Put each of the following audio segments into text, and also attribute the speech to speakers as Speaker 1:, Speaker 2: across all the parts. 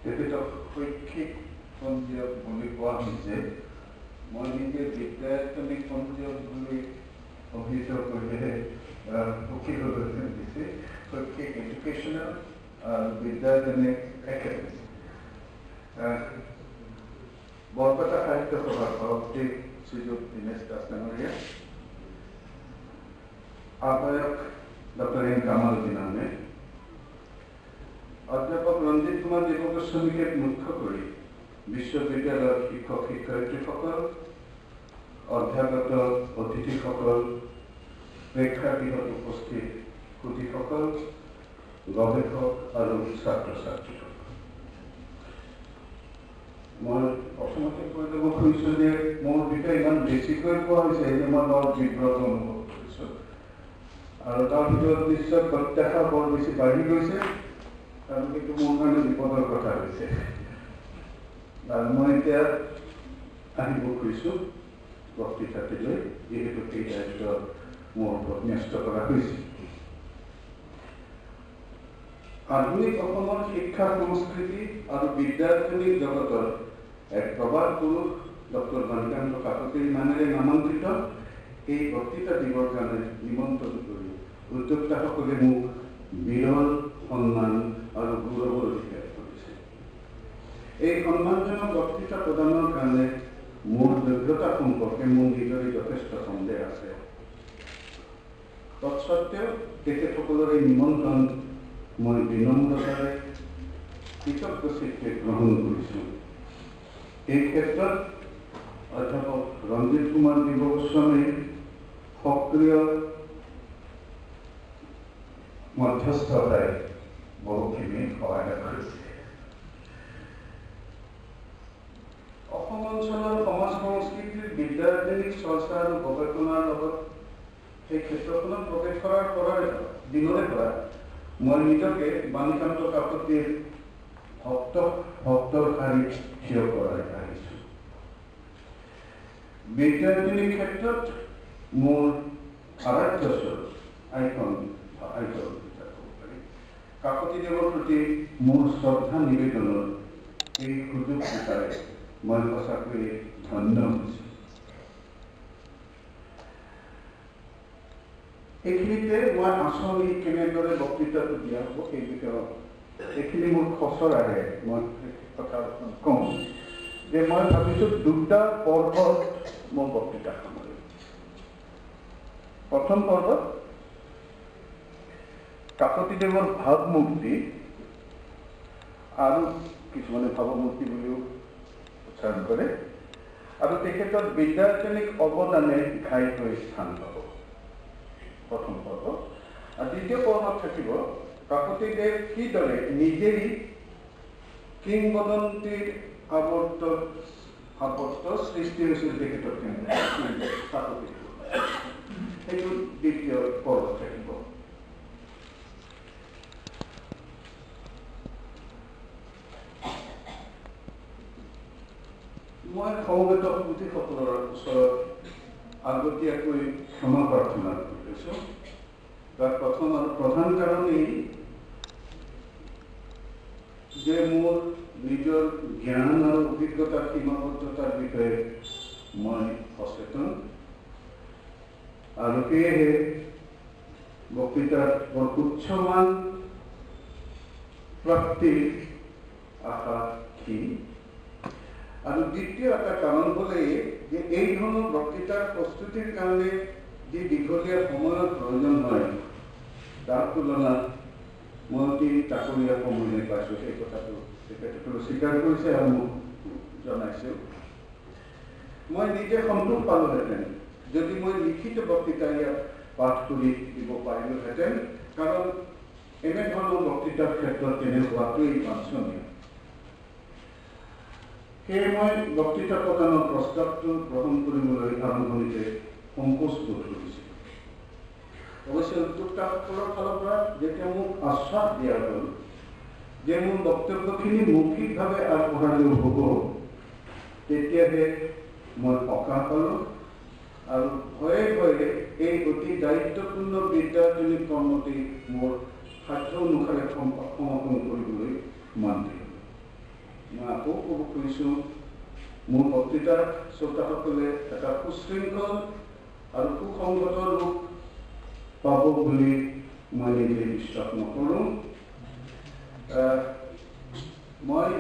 Speaker 1: তেখেতক শৈক্ষিক পঞ্জীয়ক বুলি কোৱা হৈছে। মই নিজে বিদ্যায়তনিক পঞ্জীয়ক বুলি অভিহিত কৰিলেহে সুখী হ'লোহেঁতেন বেছি। শৈক্ষিক এডুকেশ্যনেল আৰু বিদ্যায়তনিক একাডেমি। বৰপেটা সাহিত্য সভাৰ সভাপতি শ্ৰীযুত দীনেশ দাস ডাঙৰীয়া, আহ্বায়ক ডক্টৰ এম কামালুদ্দিন আহমেদ, অধ্যাপক ৰঞ্জিত কুমাৰ দেৱগোস্বামীকে মুখ্য কৰি বিশ্ববিদ্যালয়ৰ শিক্ষক শিক্ষয়িত্ৰীসকল, অধ্যাগত অতিথিসকল, প্ৰেক্ষাগৃহত উপস্থিত সুধীসকল, গৱেষক আৰু ছাত্ৰ ছাত্ৰীসকল, মই প্ৰথমতে কৈ ল'ব খুজিছোঁ যে মোৰ বিষয়ে ইমান বেছিকৈ কোৱা হৈছে যে মই বৰ বিব্ৰত অনুভৱ কৰিছোঁ আৰু তাৰ ভিতৰত নিশ্চয় প্ৰত্যাশা বৰ বেছি বাঢ়ি গৈছে আৰু সেইটো মোৰ কাৰণে বিপদৰ কথা হৈছে। আৰু মই এতিয়া আহিব খুজিছোঁ বক্তৃতাটিলৈ, যিহেতু সেই দায়িত্ব মোৰ ওপৰত ন্যস্ত কৰা হৈছে। আধুনিক অসমৰ শিক্ষা সংস্কৃতি আৰু বিদ্যায়তনিক জগতৰ এক প্ৰবাদ পুৰুষ ডক্টৰ বাণীকান্ত কাকতিৰ নামেৰে নামাংকৃত এই বক্তৃতা দিবৰ কাৰণে নিমন্ত্ৰণ কৰি উদ্যোক্তাসকলে মোক বিৰল সন্মান আৰু গৌৰৱৰ অধিকাৰ কৰিছে। এই সন্মানজনক বক্তৃতা প্ৰদানৰ কাৰণে মোৰ যোগ্যতা সম্পৰ্কে মোৰ নিজৰে যথেষ্ট সন্দেহ আছে। তৎসত্ত্বেও তেখেতসকলৰ এই নিমন্ত্ৰণ মই বিনম্ৰতাৰে কৃতজ্ঞ চিত্তে গ্ৰহণ কৰিছোঁ। এই ক্ষেত্ৰত অধ্যাপক ৰঞ্জিত কুমাৰ দেৱগোস্বামীৰ সক্ৰিয় মধ্যস্থতাই বহুখিনি সহায় কৰিছে। অসম অঞ্চলৰ সমাজ সংস্কৃতিৰ বিদ্যায়তনিক চৰ্চা আৰু গৱেষণাৰ লগত সেই ক্ষেত্ৰখনত প্ৰৱেশ কৰাৰ দিনৰে পৰা মই নিজকে বাণীকান্ত কাকতিৰ ভক্তৰ শাৰীত থিয় কৰাই আহিছোঁ। বিদ্যায়তনিক ক্ষেত্ৰত মোৰ আৰাধ্য স্বৰূপ আইকন ক'ব পাৰি কাকতিদেৱৰ প্ৰতি মোৰ শ্ৰদ্ধা নিবেদনৰ এই সুযোগ বিচাৰে মই সঁচাকৈয়ে ধন্য হৈছোঁ। এইখিনিতে মই আঁচনি কেনেদৰে বক্তৃতাটো দিয়া হ'ব সেই বিষয়ে এইখিনি মোৰ খচৰাহে মই কথা কওঁ যে মই ভাবিছোঁ দুটা পৰ্বত মোৰ বক্তৃতা সামৰিম। প্ৰথম পৰ্বত কাকতিদেৱৰ ভাৱমূৰ্তি আৰু কিছুমানে ভাৱমূৰ্তি বুলিও উচ্চাৰণ কৰে আৰু তেখেতৰ বিদ্যায়তনিক অৱদানে ঘাইকৈ স্থান পাব প্ৰথম পৰ্ব। আৰু দ্বিতীয় পৰ্বত থাকিব কাকতিদেৱ কিদৰে নিজেই কিংবদন্তিৰ আৱৰ্ত সৃষ্টি হৈছিল তেখেতৰ কাকতিদেৱ, সেইটো দ্বিতীয় পৰ্ব থাকিব। মই সমবেত অতিথিসকলৰ ওচৰত আগতীয়াকৈ ক্ষমা প্ৰাৰ্থনা কৰিছোঁ। তাৰ প্ৰথম আৰু প্ৰধান কাৰণেই যে মোৰ নিজৰ জ্ঞান আৰু অভিজ্ঞতাৰ সীমাবদ্ধতাৰ বিষয়ে মই সচেতন আৰু সেয়েহে বক্তৃতাত বৰ উচ্চমান প্ৰাপ্তিৰ আশা ক্ষীণ। আৰু দ্বিতীয় এটা কাৰণ হ'লেই যে এই ধৰণৰ বক্তৃতাৰ প্ৰস্তুতিৰ কাৰণে যি দীঘলীয়া সময়ৰ প্ৰয়োজন হয় তাৰ তুলনাত মই অতি তাকৰীয়া সময়হে পাইছোঁ। সেই কথাটো তেখেতসকলে স্বীকাৰ কৰিছে আৰু মোক জনাইছেও। মই নিজে সন্তোষ পালোহেঁতেন যদি মই লিখিত বক্তৃতা ইয়াত পাঠ কৰি দিব পাৰিলোহেঁতেন, কাৰণ এনেধৰণৰ বক্তৃতাৰ ক্ষেত্ৰত তেনে হোৱাটোৱেই বাঞ্ছনীয়। সেয়ে মই বক্তৃতা প্ৰদানৰ প্ৰস্তাৱটো গ্ৰহণ কৰিবলৈ আৰম্ভণিতে সংকোচ বোধ কৰিছিলোঁ। অৱশ্যে উদ্যোক্তাসকলৰ ফালৰ পৰা যেতিয়া মোক আশ্বাস দিয়া হ'ল যে মোৰ বক্তব্যখিনি মৌখিকভাৱে আগবঢ়ালেও হ'ব, তেতিয়াহে মই সকাহ পালোঁ আৰু ভয়ে ভয়ে এই অতি দায়িত্বপূৰ্ণ বিদ্যায়তনিক কৰ্মটি মোৰ সাধ্য অনুসাৰে সমাপন কৰিবলৈ মান্তি হ'লোঁ। মই আকৌ ক'ব খুজিছোঁ, মোৰ বক্তৃতাত শ্ৰোতাসকলে এটা সুশৃংখল আৰু সুসংগত ৰূপ পাব বুলি মই নিজে বিশ্বাস নকৰোঁ। মই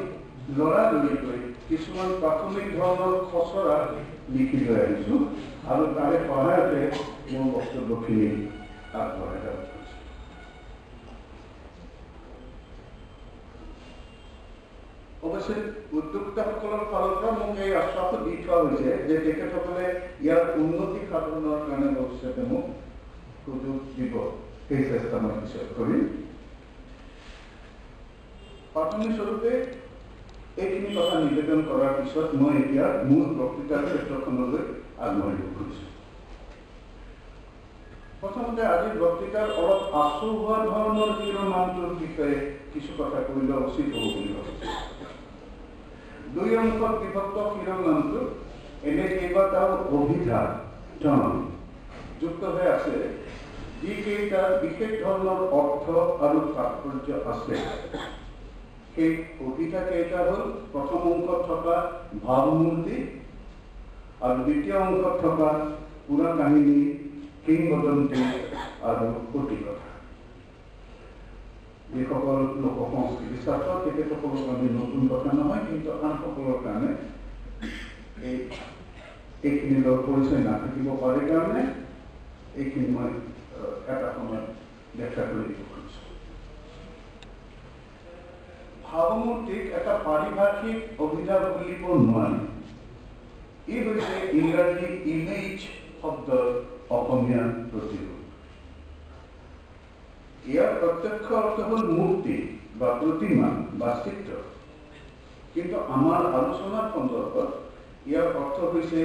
Speaker 1: লৰালৰিকৈ কিছুমান প্ৰাথমিক ধৰণৰ খচৰা লিখি লৈ আহিছোঁ আৰু তাৰে সহায়তে মোৰ বক্তব্যখিনি আগবঢ়াই যাব খুজিছোঁ। অৱশ্যে উদ্যোক্তাসকলৰ ফালৰ পৰা মোক এই আশ্বাসো দি থোৱা হৈছে যে তেখেতসকলে ইয়াৰ উন্নতি সাধনৰ কাৰণে ভৱিষ্যতে মোক সুযোগ দিব, সেই চেষ্টা মই পিছত কৰিম। প্ৰাথমিক স্বৰূপে এইখিনি কথা নিবেদন কৰাৰ পিছত মই এতিয়া মূল বক্তৃতাৰ ক্ষেত্ৰখনলৈ আগবাঢ়িব খুজিছোঁ। প্ৰথমতে আজিৰ বক্তৃতাৰ অলপ আচহুৱা ধৰণৰ শিৰোনামটোৰ বিষয়ে কিছু কথা কৈ লোৱা উচিত হ'ব বুলি ভাবিছোঁ। দুই অংশত বিভক্ত শিৰোনামটো এনে কেইবাটাও অভিধা যুক্ত হৈ আছে যিকেইটাৰ বিশেষ ধৰণৰ অৰ্থ আৰু তাৎপৰ্য আছে। সেই অভিধা কেইটা হ'ল প্ৰথম অংশত থকা ভাৱমূৰ্তি আৰু দ্বিতীয় অংশত থকা পুৰা কাহিনী, কিংবদন্তি আৰু প্ৰতিকথা। যিসকল লোক সংস্কৃতি ছাত্ৰ তেখেতসকলৰ কাৰণে নতুন কথা নহয়, কিন্তু আনসকলৰ কাৰণে এইখিনিৰ লগত পৰিচয় নাথাকিব পাৰে কাৰণে এইখিনি মই এটা সময়ত ব্যাখ্যা কৰি দিব খুজিছোঁ। ভাৱমূৰ্তিক এটা পাৰিভাষিক অভিধা বুলিব নোৱাৰি। ই হৈছে ইংৰাজী ইমেজ শব্দৰ অসমীয়া প্ৰতিৰূপ। ইয়াৰ প্ৰত্যক্ষ অৰ্থ হ'ল মূৰ্তি বা প্ৰতিমা বা চিত্ৰ, কিন্তু আমাৰ আলোচনাৰ সন্দৰ্ভত ইয়াৰ অৰ্থ হৈছে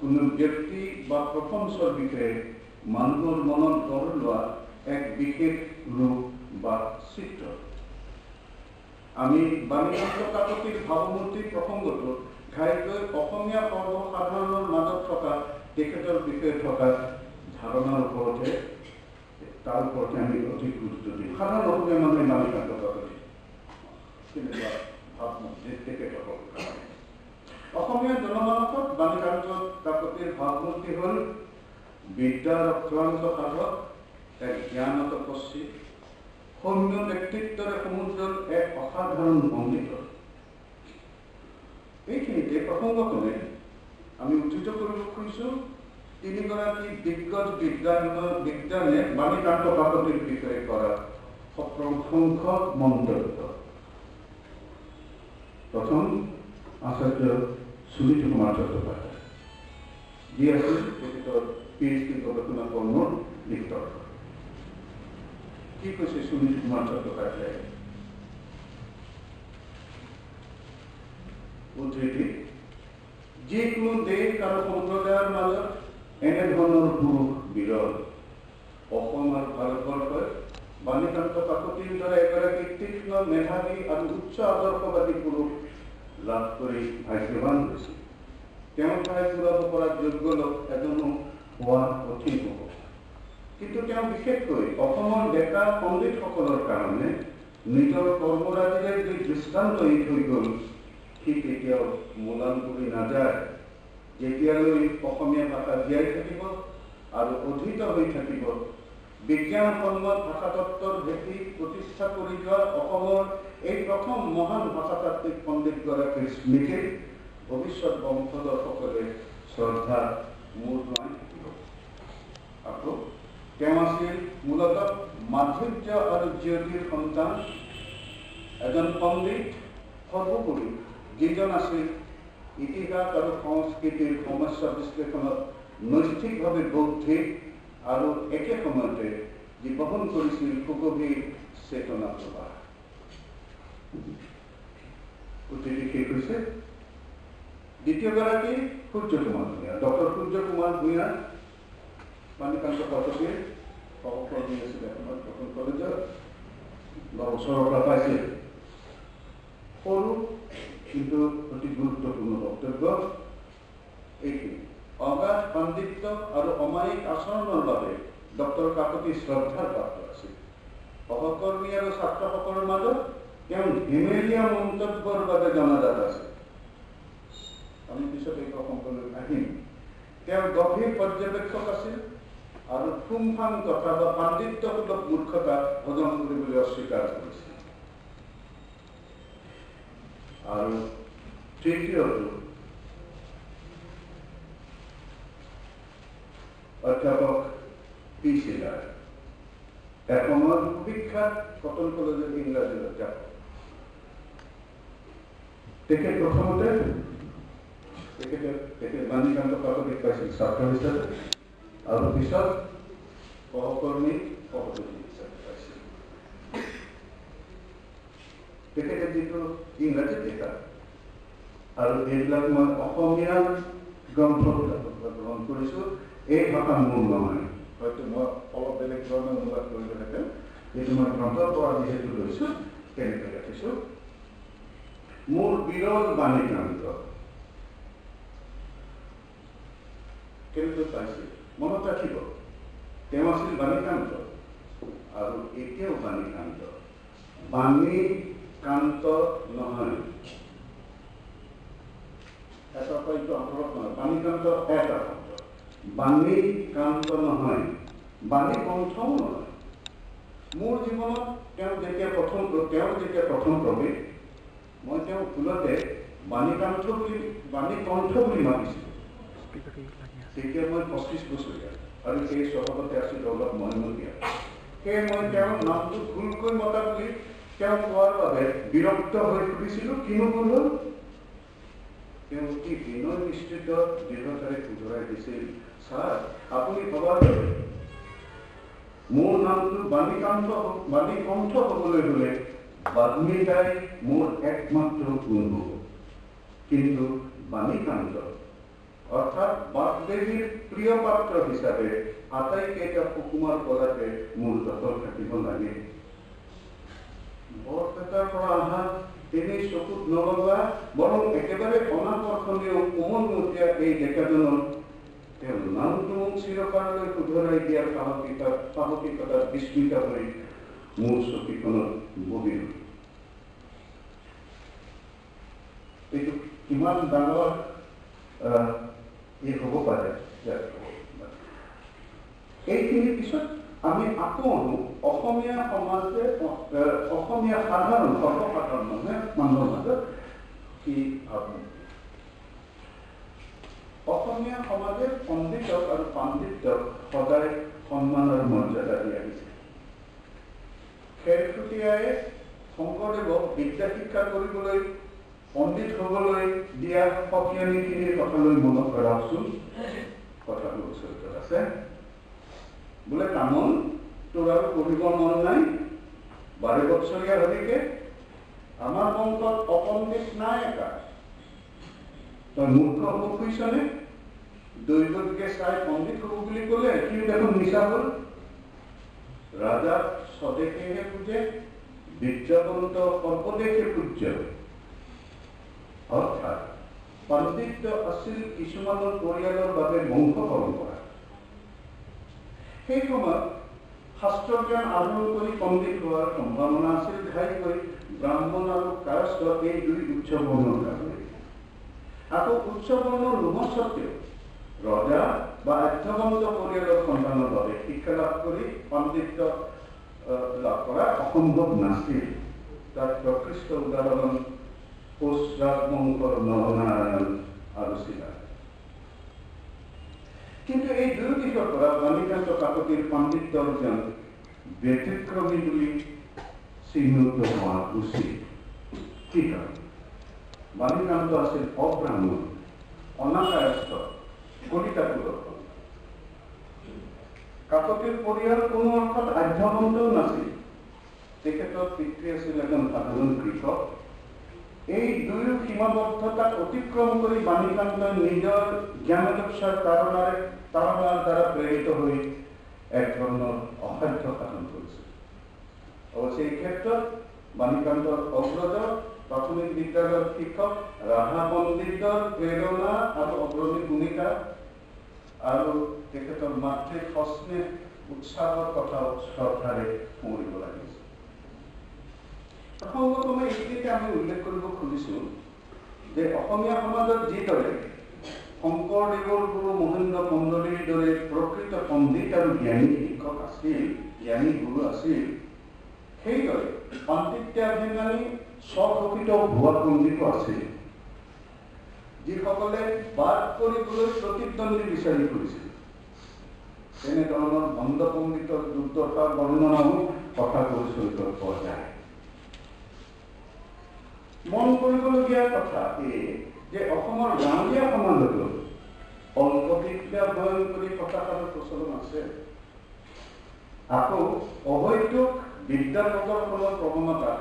Speaker 1: কোনো ব্যক্তি বা প্ৰপঞ্চৰ বিষয়ে মানুহৰ মনত গঢ় লোৱা এক বিশেষ ৰূপ বা চিত্ৰ। আমি বাণীকান্ত কাকতিৰ ভাৱমূৰ্তিৰ প্ৰসংগটো ঘাইকৈ অসমীয়া সৰ্বসাধাৰণৰ মাজত থকা তেখেতৰ বিষয়ে থকা ধাৰণাৰ ওপৰতহে, তাৰ ওপৰতে আমি অধিক গুৰুত্ব দিম। সাধাৰণ অসমীয়া মানুহে বাণীকান্ত কাকতি তেনেকুৱা ভাৱমূৰ্তি তেখেতসকলৰ কাৰণে। অসমীয়া জনমানসত বাণীকান্ত কাকতিৰ ভাৱমূৰ্তি হ'ল বিদ্যাৰ অক্লান্ত সাধক, এক জ্ঞান তপস্বী, সৌম্য ব্যক্তিত্বৰে সমুজ্জ্বল এক অসাধাৰণ পণ্ডিত। এইখিনিতে প্ৰসংগক্ৰমে আমি উদ্ধৃত কৰিব খুজিছোঁ তিনিগৰাকী দিগ্গজ বিজ্ঞানে বাণীকান্ত কাকতিৰ বিষয়ে কৰা সপ্ৰশংসক মন্তব্য। প্ৰথম আচাৰ্য সুনীতি কুমাৰ চট্টোপাধ্যায়, যি আছিল তেখেতৰ PhD গৱেষণা কৰ্মৰ লিখক। কি কৈছে সুনীতি কুমাৰ চট্টোপাধ্যায়ে? উদ্ধৃতি, যিকোনো দেশ আৰু সম্প্ৰদায়ৰ মাজত এনেধৰণৰ পুৰুষ বিৰল। অসম আৰু ভাৰতবৰ্ষই বাণীকান্ত কাকতিৰ দৰে এগৰাকী তীক্ষ্ণ মেধাৱী আৰু উচ্চ আদৰ্শবাদী পুৰুষ লাভ কৰি ভাগ্যৱান হৈছিল। তেওঁৰ ঠাই পূৰাব পৰা যোগ্য লোক এজনো হোৱা কঠিন হ'ব, কিন্তু তেওঁ বিশেষকৈ অসমৰ ডেকা পণ্ডিতসকলৰ কাৰণে নিজৰ কৰ্মৰাজিৰে যি দৃষ্টান্ত এৰি থৈ গ'ল, সি কেতিয়াও মোলান কৰি নাযায়। যেতিয়ালৈ অসমীয়া ভাষা জীয়াই থাকিব আৰু অধীত হৈ থাকিব, বিজ্ঞানসন্মত ভাষাতত্ত্বৰ ভেটি প্ৰতিষ্ঠা কৰি যোৱা অসমৰ এই প্ৰথম মহান ভাষাতাত্ত্বিক পণ্ডিতগৰাকীৰ স্মৃতিত ভৱিষ্যত বংশধৰসকলে শ্ৰদ্ধা মূৰ দোঁৱাই থাকিব। আকৌ তেওঁ আছিল মূলতঃ মাধুৰ্য আৰু জ্যোতিৰ সন্তান, এজন পণ্ডিত, সৰ্বোপৰি যিজন আছিল ইতিহাস আৰু সংস্কৃতিৰ সমস্যা বিশ্লেষণত নৈষ্ঠিকভাৱে বৌদ্ধিক আৰু একে সময়তে যি বহন কৰিছিল সুগভীৰ চেতনা প্ৰবাহ। উদ্ধৃতি শেষ হৈছে। দ্বিতীয়গৰাকী সূৰ্য কুমাৰ ভূঞা, ডক্টৰ সূৰ্য কুমাৰ ভূঞা বাণীকান্ত কাকতিৰ সহকৰ্মী আছিল এসময়ত কটন কলেজত বা ওচৰৰ পৰা পাইছিল। সৰু কিন্তু অতি গুৰুত্বপূৰ্ণ বক্তব্য এইখিনি। অগাধ পাণ্ডিত্য আৰু অমায়িক আচৰণৰ বাবে ডক্টৰ কাকতি শ্ৰদ্ধাৰ পাত্ৰ আছিল। সহকৰ্মী আৰু ছাত্ৰসকলৰ মাজত তেওঁ ধেমেলীয়া মন্তব্যৰ বাবে জনাজাত আছিল। আমি পিছত এই প্ৰসংগলৈ আহিম। তেওঁ গভীৰ পৰ্যবেক্ষক আছিল আৰু ফুংফাং কথা বা পাণ্ডিত্যসুলভ মূৰ্খতা হজম কৰিবলৈ অস্বীকাৰ কৰিছিল। আৰু তৃতীয়টো, অধ্যাপক পি চিলাৰ, এসময়ত সুবিখ্যাত কটন কলেজৰ ইংৰাজীৰ অধ্যাপক। তেখেত প্ৰথমতে তেখেতে বাণীকান্ত কাকতিক পাইছিল ছাত্ৰ হিচাপে আৰু পিছত সহকৰ্মী সহযোগী হিচাপে পাইছিল। তেখেতে যিটো ইংৰাজীত লিখা আৰু এইবিলাক মই অসমীয়া গ্ৰন্থবিলাকৰ পৰা গ্ৰহণ কৰিছোঁ, এই ভাষা মোৰ নহয়, হয়তো মই অলপ বেলেগ ধৰণে অনুবাদ কৰিলোহেঁতেন, কিন্তু মই গ্ৰন্থৰ পৰা যিহেতু লৈছোঁ তেনেকৈ ৰাখিছোঁ। মোৰ বিৰল বাণীকান্ত কেনেকৈ পাইছিল মনত ৰাখিব, তেওঁ আছিল বাণীকান্ত আৰু এতিয়াও বাণীকান্ত। বাণীকান্ত নহয়, এটা হয়তো আঁতৰত নহয়, বাণীকান্ত এটা শব্দ, বাণীকান্ত নহয়, বাণীকণ্ঠও নহয়। মোৰ জীৱনত তেওঁ যেতিয়া প্ৰথম প্ৰৱেশ, মই তেওঁ ভুলতে বাণীকান্ত বুলি বাণীকণ্ঠ বুলি মাতিছিলোঁ। তেতিয়া মই 25 বছৰীয়া আৰু সেই স্বভাৱতে আছিল অলপ মইমতীয়া। সেয়ে মই তেওঁৰ নামটো ভুলকৈ মতা বুলি তেওঁ কোৱাৰ বাবে বিৰক্ত হৈ সুধিছিলোঁ, কিনো ভুল হ'ল? তেওঁ অতি বিনয় মিশ্ৰিত দৃঢ়তাৰে শুধৰাই দিছিল, ছাৰ আপুনি ভবাৰ দৰে মোৰ নামটো বাণীকণ্ঠ হ'বলৈ হ'লে বাগ্মিতাই মোৰ একমাত্ৰ গুণ হ'ব, কিন্তু বাণীকান্ত অৰ্থাৎ বাগদেৱীৰ প্ৰিয় পাত্ৰ হিচাপে আটাইকেইটা সুকুমাৰ কলাতে মোৰ দখল থাকিব লাগে। বৰপেটাৰ পৰা অহা তেনেই চকুত নলগা বৰং একেবাৰে অনাকৰ্ষণীয় কোমলমতীয়া এই ডেকাজনৰ তেওঁৰ নামটো মোক চিৰকাললৈ শুধৰাই দিয়াৰ সাহসিকতাত বিস্মিত হৈ মোৰ চকীখনত বহি ৰ'ল। এইটো কিমান ডাঙৰ এই হ'ব পাৰে। এইখিনিৰ পিছত আমি আকৌ আহোঁ অসমীয়া সমাজে, অসমীয়া সাধাৰণ সৰ্বসাধাৰণ মানুহে মানুহৰ মাজত কি ভাবমূৰ্তি। অসমীয়া সমাজে পণ্ডিতক আৰু পাণ্ডিত্যক সদায় সন্মান আৰু মৰ্যাদা দি আহিছে। খেৰখুটীয়াই শংকৰদেৱক বিদ্যা শিক্ষা কৰিবলৈ পণ্ডিত হ'বলৈ দিয়া সকিয়নিখিনিৰ কথালৈ মনত পেলাওকচোন। কথাটো ওচৰত আছে, বোলে কামন তোৰ আৰু পঢ়িবৰ মন নাই, 12 বছৰীয়া হলিকে আমাৰ বংশত অপণ্ডিত নাই এটা, তই মূৰ্খ হ'ব খুজিছনে? দৈৱকে চাই পণ্ডিত হ'ব বুলি ক'লে সিও দেখোন মিছা হ'ল। ৰাজাক স্বদেশেহে পূজে, বিদ্যাৱন্ত সৰ্বদেশে পূজ্য। অৰ্থাৎ পাণ্ডিত্য আছিল কিছুমানৰ পৰিয়ালৰ বাবে বংশ পৰম্পৰা। সেই সময়ত শাস্ত্ৰজ্ঞান আহৰণ কৰি পণ্ডিত হোৱাৰ সম্ভাৱনা আছিল ঘাইকৈ ব্ৰাহ্মণ আৰু কায়স্থ এই দুই উচ্চ বৰ্ণৰ কাৰণে। আকৌ উচ্চ বৰ্ণ নোহোৱা সত্ত্বেও ৰজা বা আঢ্যৱন্ত পৰিয়ালৰ সন্তানৰ বাবে শিক্ষা লাভ কৰি পাণ্ডিত্য লাভ কৰা অসম্ভৱ নাছিল। তাৰ প্ৰকৃষ্ট উদাহৰণ কোচ ৰাজবংশৰ নৰনাৰায়ণ আৰু চিলা। কিন্তু এই দুয়ো দিশৰ পৰা বাণীকান্ত কাকতিৰ পাণ্ডিত্য অৰ্জন ব্যতিক্ৰমী বুলি চিহ্নিত হোৱা উচিত। কি কাৰণ? বাণীকান্ত আছিল অব্ৰাহ্মণ, অনাকায়স্থ, কলিতাপুৰৰ। কাকতিৰ পৰিয়াল কোনো অৰ্থত আঢ্যৱন্তও নাছিল। তেখেতৰ পিতৃ আছিল এজন সাধাৰণ কৃষক। এই দুয়ো সীমাবদ্ধতাক অতিক্ৰম কৰি বাণীকান্তই নিজৰ জ্ঞানদক্ষাৰ তাৰণাৰ দ্বাৰা প্ৰেৰিত হৈ এক ধৰণৰ অসাধ্য সাধন কৰিছিল। অৱশ্যে এই ক্ষেত্ৰত বাণীকান্তৰ অগ্ৰজ প্ৰাথমিক বিদ্যালয়ৰ শিক্ষক ৰাধা পণ্ডিতৰ প্ৰেৰণা আৰু অগ্ৰণী ভূমিকা আৰু তেখেতৰ মাতৃৰ সস্নেহ উৎসাহৰ কথাও শ্ৰদ্ধাৰে সোঁৱৰিব লাগিছে। প্ৰসংগক্ৰমে এইখিনিতে আমি উল্লেখ কৰিব খুজিছোঁ যে অসমীয়া সমাজত যিদৰে শংকৰদেৱৰ গুৰু মহেন্দ্ৰ কন্দলীৰ দৰে প্ৰকৃত পণ্ডিত আৰু জ্ঞানী শিক্ষক আছিল, জ্ঞানী গুৰু আছিল, সেইদৰে পাণ্ডিত্যাভিমানী স্বঘোষিত ভুৱা পণ্ডিতো আছিল, যিসকলে বাদ কৰিবলৈ প্ৰতিদ্বন্দ্বী বিচাৰি ফুৰিছিল। তেনেধৰণৰ ভণ্ড পণ্ডিতৰ দুৰ্দশাৰ বৰ্ণনাও কথা চৰিতত পোৱা যায়। মন কৰিবলগীয়া কথা এই যে অসমৰ গাঁৱলীয়া সমাজতো অল্পবিদ্যা ভয়ংকৰী কথাষাৰৰ প্ৰচলন আছে। আকৌ অহৈতুক বিদ্যা প্ৰদৰ্শনৰ প্ৰৱণতা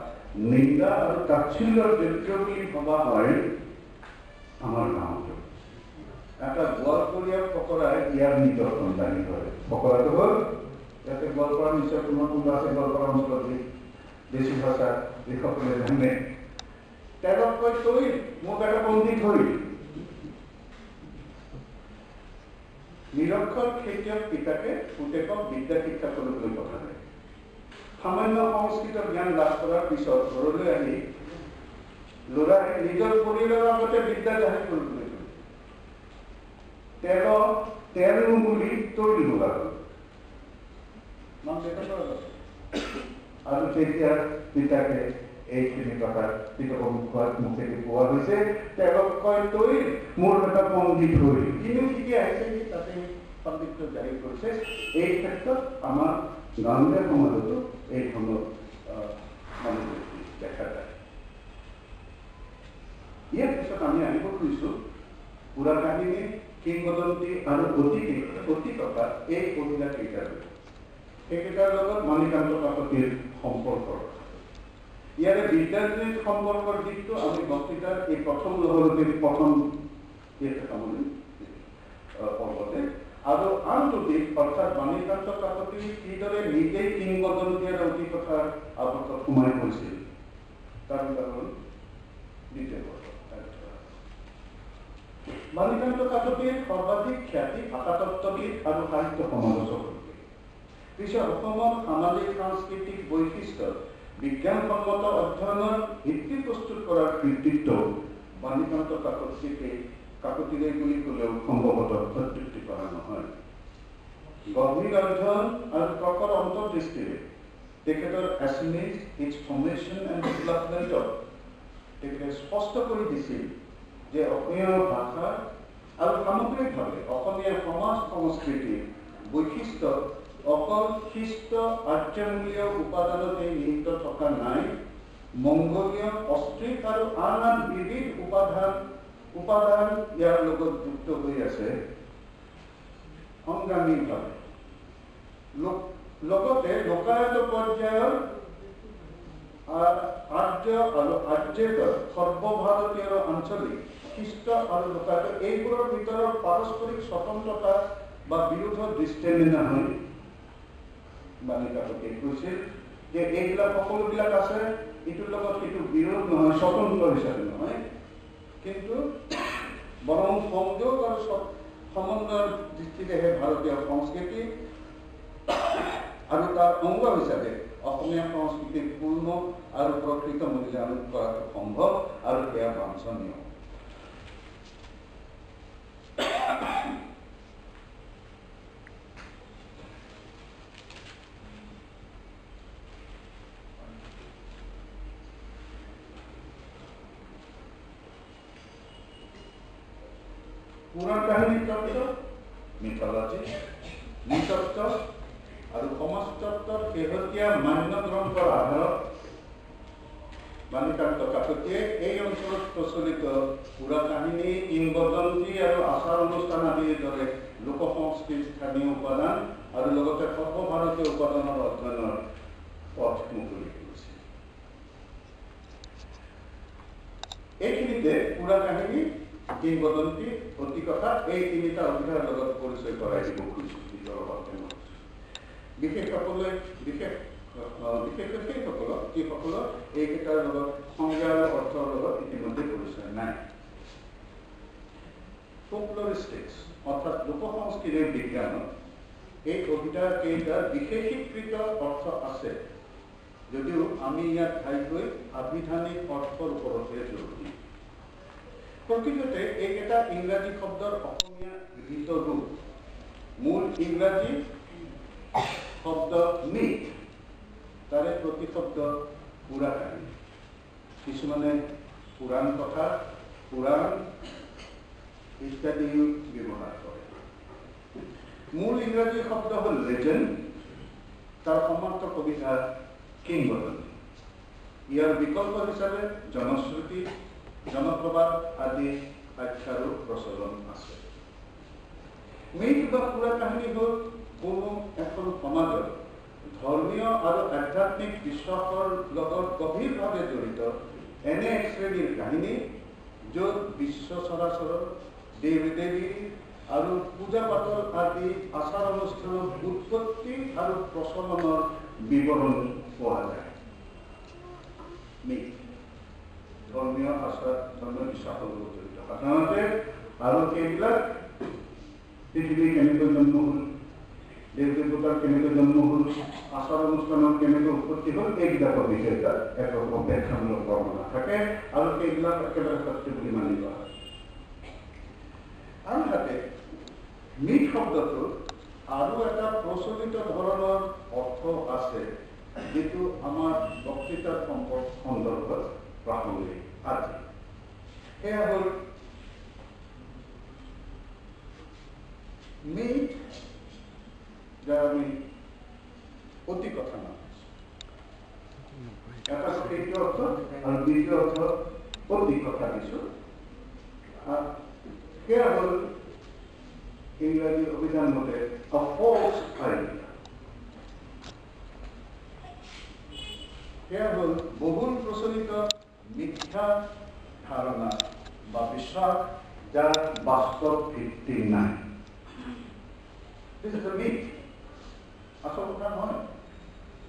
Speaker 1: নিন্দা আৰু তাচ্ছিল্যৰ যোগ্য বুলি ভবা হয় আমাৰ গাঁৱতো। এটা গোৱালপৰীয়া ফকৰাই ইয়াৰ নিদৰ্শন দাঙি ধৰে। ফকৰাটো হ'ল, ইয়াতে গোৱালপাৰা নিশ্চয় কোনোবা কোনোবা আছে, গোৱালপাৰা অঞ্চলত দেশী ভাষা যিসকলে জানে, তেলত কৈ তৈল মোৰ এটা পণ্ডিত হৈ। নিৰক্ষৰ খেতিয়ক পিতাকে পুতেকক বিদ্যা শিক্ষা কৰিবলৈ পঠালে। সামান্য সংস্কৃত জ্ঞান লাভ কৰাৰ পিছত ঘৰলৈ আহি ল'ৰাই নিজৰ পৰিয়ালৰ আগতে বিদ্যা জাহিৰ কৰিবলৈ ধৰিলে। তেলত তেল নুবুলি তৈল নোলাল, আৰু তেতিয়া পিতাকে এইখিনি কথা পিতকৰ মুখেদি কোৱা হৈছে, তেলত কয় তৈল মোৰ এটা পণ্ডিত হৈ। কিনো শিকি আহিছে সি তাতে পাণ্ডিত্য জাহিৰ কৰিছে। এই ক্ষেত্ৰত আমাৰ গাঁৱলীয়া সমাজতো এই ধৰণৰ মনোবৃত্তি দেখা যায়। ইয়াৰ পিছত আমি আহিব খুজিছোঁ পুৰা কাহিনী, কিংবদন্তী আৰু অতি কথা এই অভিধা কেইটালৈ, সেইকেইটাৰ লগত মাণিকান্ত কাকতিৰ সম্পৰ্কৰ। ইয়াৰে বিদ্যাৰ্থীৰ সম্পৰ্কৰ দিশটো আমি বক্তৃতাৰ এই প্ৰথম লহৰতে প্ৰথম ইয়াতে সামৰিম পৰ্বতে। আৰু আনটো দিশ অৰ্থাৎ বাণীকান্ত কাকতি কিদৰে নিজেই কিংবদন্তী আৰু অতি কথাৰ আৱৰ্তত সোমাই পৰিছিল তাৰ উদাহৰণ দ্বিতীয় পৰ্ব। বাণীকান্ত কাকতিৰ সৰ্বাধিক খ্যাতি ভাষাতত্ত্ববিদ আৰু সাহিত্য সমালোচক ৰূপে। পিছে অসমৰ সামাজিক সাংস্কৃতিক বৈশিষ্ট্য বিজ্ঞানসন্মত অধ্যয়নৰ ভিত্তি প্ৰস্তুত কৰাৰ কৃতিত্ব বাণীকান্ত কাকতিৰে বুলি ক'লেও সম্ভৱতঃ অত্যুক্তি কৰা নহয়। গভীৰ অধ্যয়ন আৰু প্ৰখৰ অন্তৰ্দৃষ্টিৰে তেখেতৰ এছামিজ it's formation and ডেভেলপমেণ্টত তেখেতে স্পষ্ট কৰি দিছিল যে অসমীয়া ভাষা আৰু সামগ্ৰিকভাৱে অসমীয়া সমাজ সংস্কৃতিৰ বৈশিষ্ট্য অকল খ্ৰীষ্ট আৰ্যমূলীয় উপাদানতে নিহিত থকা নাই, মংগোলীয়, অষ্ট্ৰিক আৰু আন আন বিবিধ উপাদান ইয়াৰ লগত যুক্ত হৈ আছে সংগ্ৰামীভাৱে। লগতে লোকায়ত পৰ্যায়ৰ আৰ্য আৰু আৰ্যেতৰ সৰ্বভাৰতীয় আৰু আঞ্চলিক খ্ৰীষ্ট আৰু লোকায়ত এইবোৰৰ ভিতৰত পাৰস্পৰিক স্বতন্ত্ৰতা বা বিৰোধৰ দৃষ্টিৰে নহয়। বাণীকাকতিয়ে কৈছিল যে এইবিলাক সকলোবিলাক আছে, ইটোৰ লগত সেইটো বিৰোধ নহয়, স্বতন্ত্ৰ হিচাপে নহয়, কিন্তু বৰং সংযোগ আৰু সমন্বয়ৰ দৃষ্টিৰেহে ভাৰতীয় সংস্কৃতি আৰু তাৰ অংগ হিচাপে অসমীয়া সংস্কৃতিৰ পূৰ্ণ আৰু প্ৰকৃত মূল্যায়ন কৰাটো সম্ভৱ আৰু সেয়া বাঞ্ছনীয়। পুৰাণ কাহিনী তত্ত্ব, মিথলজি, নৃতত্ত্ব আৰু সমাজতত্ত্বৰ শেহতীয়া মান্য গ্ৰন্থৰ আধাৰত বাণীকান্ত কাকতিয়ে এই অঞ্চলত প্ৰচলিত পুৰা কাহিনী, কিংবদন্তী আৰু আচাৰ অনুষ্ঠান আদিৰ দৰে লোক সংস্কৃতিৰ স্থানীয় উপাদান আৰু লগতে সৰ্বভাৰতীয় উপাদানৰ অধ্যয়নৰ পথ মুকলি কৰিছে। এইখিনিতে পুৰা কাহিনী, কিংবদন্তী, অতি কথা এই তিনিটা অভিধাৰ লগত পৰিচয় কৰাই দিব খুজিছোঁ। বিশেষকৈ সেইসকলক যিসকলৰ এইকেইটাৰ লগত সংজ্ঞা আৰু অৰ্থৰ লগত ইতিমধ্যে পৰিচয় নাই। ফোকলৰিষ্টিক্স অৰ্থাৎ লোক সংস্কৃতিৰ বিজ্ঞানত এই অভিধা কেইটাৰ বিশেষীকৃত অৰ্থ আছে। যদিও আমি ইয়াত ঘাইকৈ আভিধানিক অৰ্থৰ ওপৰতহে জোৰ দিম। প্ৰকৃততে এইকেইটা ইংৰাজী শব্দৰ অসমীয়া গৃহীত ৰূপ। মূল ইংৰাজী শব্দ মিথ, তাৰে প্ৰতিশব্দ পুৰা কাহিনী। কিছুমানে পুৰাণ কথা, পুৰাণ ইত্যাদিও ব্যৱহাৰ কৰে। মূল ইংৰাজী শব্দ হ'ল লেজেণ্ড, তাৰ সমাৰ্থক অভিধা কিংবদন্তি। ইয়াৰ বিকল্প হিচাপে জনশ্ৰুতি, জনপ্ৰবাদ আদি আখ্যাৰো প্ৰচলন আছে। মিথ বা পুৰা কাহিনী হ'ল কোনো এখন সমাজত ধৰ্মীয় আৰু আধ্যাত্মিক বিশ্বাসৰ লগত গভীৰভাৱে জড়িত এনে এক শ্ৰেণীৰ কাহিনী য'ত বিশ্ব চৰাচৰৰ, দেৱ দেৱী আৰু পূজা পাতল আদি আচাৰ অনুষ্ঠানৰ উৎপত্তি আৰু প্ৰচলনৰ বিৱৰণ পোৱা যায়। মিথ ধৰ্মীয় আচাৰ, ধৰ্মীয় বিশ্বাসৰ লগত জড়িত সাধাৰণতে, আৰু সেইবিলাক পৃথিৱীৰ কেনেকৈ জন্ম হ'ল, দেৱ দেৱতাৰ কেনেকৈ জন্ম হ'ল, আচাৰ অনুষ্ঠানৰ কেনেকৈ উৎপত্তি হ'ল, এইবিলাকৰ বিষয়ে তাত একৰকম ব্যাখ্যামূলক বৰ্ণনা থাকে আৰু সেইবিলাক একেবাৰে সত্য বুলি মানি লোৱা হয়। আনহাতে মিথ শব্দটোৰ আৰু এটা প্ৰচলিত ধৰণৰ অৰ্থ আছে, যিটো আমাৰ বক্তৃতাৰ সন্দৰ্ভত প্ৰাসংগিক আজি। সেয়া হ'ল মিথ, যাৰ আমি অতি কথা নাম। এটা সেইটো অৰ্থ আৰু দ্বিতীয় অৰ্থ অতি কথা দিছোঁ। সেয়া হ'ল ইংৰাজী অভিধান মতে a false idea। সেয়া হ'ল বহুল প্ৰচলিত মিথ্যা ধাৰণা বা বিশ্বাস যাৰ বাস্তৱ ভিত্তি নাই। This is a myth. আচল কথা নহয়।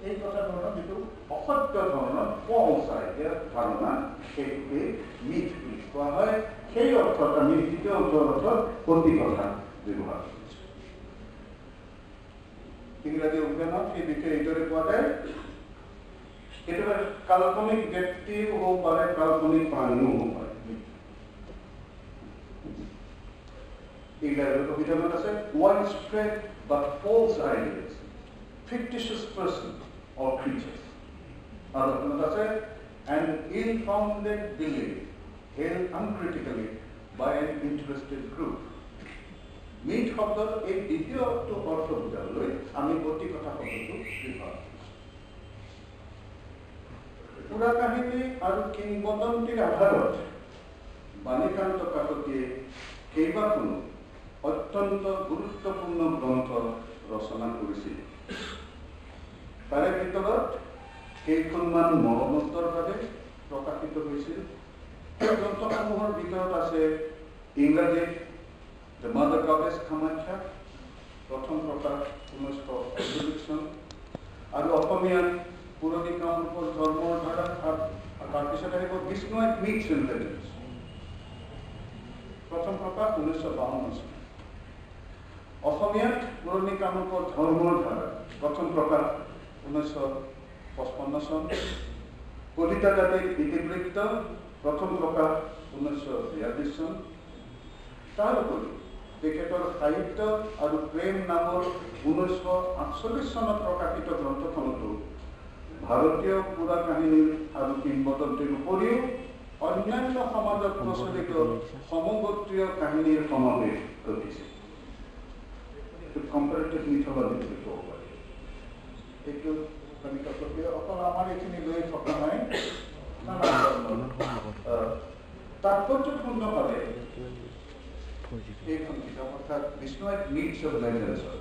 Speaker 1: এই কথা ধৰণৰ যিটো অসত্য ধৰণৰ false idea ধাৰণা, সেইটোকে মিথ বুলি কোৱা হয়। সেই অৰ্থত আমি দ্বিতীয় অৰ্থত অতি কথা ব্যৱহাৰ কৰিছোঁ। ইংৰাজী অভিধানত সেই বিষয়ে এইদৰে পোৱা যায়, কেতিয়াবা কাল্পনিক ব্যক্তিও হ'ব পাৰে, কাল্পনিক প্ৰাণীও হ'ব পাৰে। ইংৰাজী অভিধানত আছে widespread but false ideas, fictitious person or creatures. আৰু অসমত আছে an ill-founded belief held uncritically by an interested group. Myth শব্দৰ এই দ্বিতীয়টো অৰ্থ বুজাবলৈ আমি অতি কথা শব্দটো ব্যৱহাৰ কৰিছোঁ। পুৰা কাহিনী আৰু কিংবদন্তিৰ আধাৰত বাণীকান্ত কাকতিয়ে কেইবাখনো অত্যন্ত গুৰুত্বপূৰ্ণ গ্ৰন্থ ৰচনা কৰিছিল। তাৰে ভিতৰত কেইখনমান মৰণোত্তৰভাৱে প্ৰকাশিত হৈছিল। সেই গ্ৰন্থসমূহৰ ভিতৰত আছে ইংৰাজীত The Mother Goddess Kamakhya, প্ৰথম প্ৰকাশ 1948 চন, আৰু অসমীয়াত পুৰণি কামৰূপৰ ধৰ্মৰ ধাৰা, তাৰপিছত আহিব বিষ্ণুৱাইট মিথছ এণ্ড লেজেণ্ডছ, প্ৰথম প্ৰকাশ 1952 চন। অসমীয়াত পুৰণি কামৰূপৰ ধৰ্মৰ ধাৰা, প্ৰথম প্ৰকাশ 1955 চন। কলিতা জাতিৰ ইতিবৃত্ত, প্ৰথম প্ৰকাশ 1942 চন। তাৰোপৰি তেখেতৰ সাহিত্য আৰু প্ৰেম নামৰ 1948 চনত প্ৰকাশিত গ্ৰন্থখনতো ভাৰতীয় পুৰা কাহিনীৰ আৰু কিংবদন্তিৰ উপৰিও অন্যান্য সমাজত প্ৰচলিত সমগোত্ৰীয় কাহিনীৰ সমাৱেশ ঘটিছে। কম্পাৰেটিভ মিথলজি বুলি ক'ব পাৰি। এইটো অকল আমাৰ এইখিনি লৈ থকা নাই, তাৎপৰ্যপূৰ্ণভাৱে এইখন কিতাপ অৰ্থাৎ বিষ্ণুৱাইট মিথছ অফ লেজেণ্ডছৰ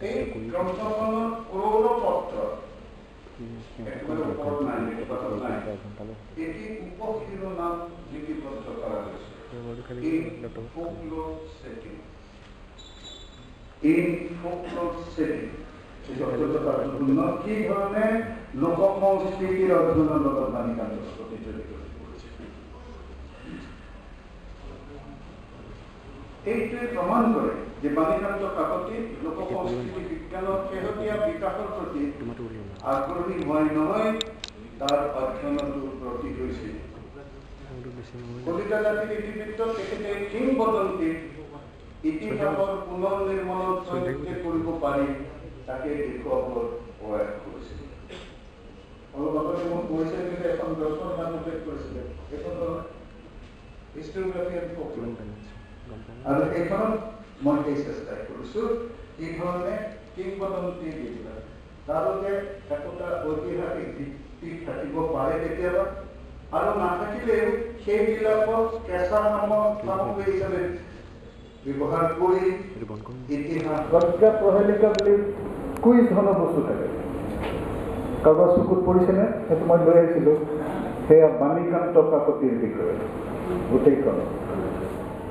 Speaker 1: এই গ্ৰন্থখনৰ ক্ৰৌৰপত্ৰ একেবাৰে ওপৰত নাই, নাই, এটি উপশিৰোনাম লিপিবদ্ধ কৰা হৈছে, In Folklore Setting. In Folklore Setting. এইটো অত্যন্ত তাৎপৰ্যপূৰ্ণ। কি ধৰণে লোক সংস্কৃতিৰ অধ্যয়নৰ লগত বাণীকান্ত কাকতি জড়িত হৈ পৰিছে, এইটোৱে প্ৰমাণ কৰে যে বাণীকান্ত কাকতি লোক সংস্কৃতি বিজ্ঞানৰ শেহতীয়া বিকাশৰ প্ৰতি আগ্ৰহী হোৱাই নহয়, তাৰ অধ্যয়নতো ব্ৰতী হৈছিল। কলিতা জাতিৰ ইতিবৃত্তত তেখেতে কিংবদন্তিক ইতিহাসৰ পুনৰ নিৰ্মাণৰ প্ৰয়োগ কৰিব পাৰি তাকে দেখুৱাবৰ প্ৰয়াস কৰিছিল। অলপ আগতে মোক কৈছে যে এখন গ্ৰন্থৰ নাম উল্লেখ কৰিছিলে, সেইখন হ'ল হিষ্ট্ৰিঅ'গ্ৰাফি এণ্ড ফ'কল'ৰ, আৰু সেইখনত মই সেই চেষ্টাই কৰিছোঁ কি ধৰণে কিংবদন্তি যিবিলাক তাৰো যে একোটা ঐতিহাসিক ভিত্তি থাকিব পাৰে কেতিয়াবা, আৰু নাথাকিলেও সেইবিলাকক কেঁচা সামগ্ৰী হিচাপে ব্যৱহাৰ কৰি ইতিহাস
Speaker 2: প্ৰজ্ঞা প্ৰহেলিকা বুলি কুইজ ধৰণৰ বস্তু থাকে। কাৰোবাৰ চকুত পৰিছেনে? সেইটো মই লৈ আহিছিলোঁ। সেয়া বাণীকান্ত কাকতিৰ বিষয়ে গোটেইখন।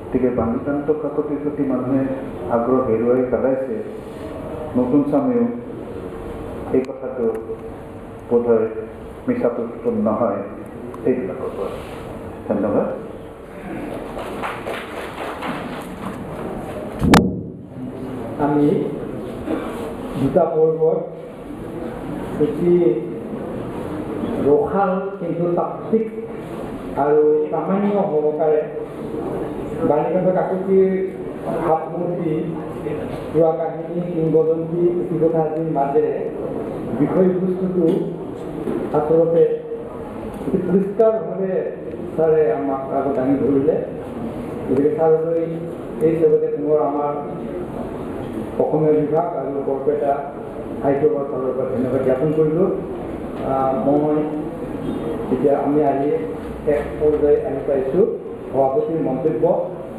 Speaker 2: গতিকে বাণীকান্ত কাকতিৰ প্ৰতি মানুহে আগ্ৰহ হেৰুৱাই পেলাইছে। নতুন স্বামীও এই কথাটো বোধহয় মিছা নহয় এইবিলাকৰ পৰা। ধন্যবাদ।
Speaker 3: আমি দুটা পৰ্বত অতি ৰসাল কিন্তু তাত্ত্বিক আৰু প্ৰামাণ্য সহকাৰে বাণীকান্ত কাকতিৰ ভাৱমূৰ্তি, পুৰা কাহিনী, কিংবদন্তি, পুথিকথা আদিৰ মাজেৰে বিষয়বস্তুটো আচলতে অতি পৰিষ্কাৰভাৱে ছাৰে আমাক আগত দাঙি ধৰিলে। গতিকে ছাৰলৈ এই হিচাপতে পুনৰ আমাৰ অসমীয়া বিভাগ আৰু বৰপেটা সাহিত্য সভাৰ ফালৰ পৰা ধন্যবাদ জ্ঞাপন কৰিলোঁ। মই এতিয়া আমি আহি এক পৰ্যায় আহি পাইছোঁ সভাপতিৰ মন্তব্য।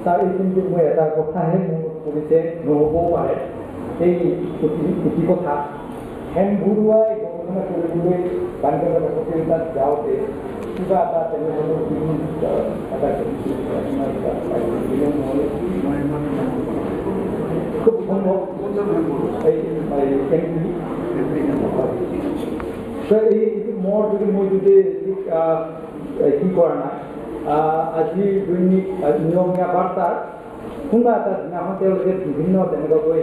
Speaker 3: তাৰ এইখিনিতে মই এটা কথাহে মনত পৰিছে, নহ'বও পাৰে। এই পুথিকথা হেম বৰুৱাই গৱেষণা কৰিবলৈ বাণীকান্ত কাকতিৰ তাত যাওঁতে কিবা এটা তেনেধৰণৰ এটা খুব সম্ভৱ এই এই মোৰ যদি মই যদি ঠিক কি কৰা নাই, আজি দৈনিক নিয়মীয়া বাৰ্তাৰ কোনোবা এটা দিনাখন তেওঁলোকে বিভিন্ন তেনেকুৱাকৈ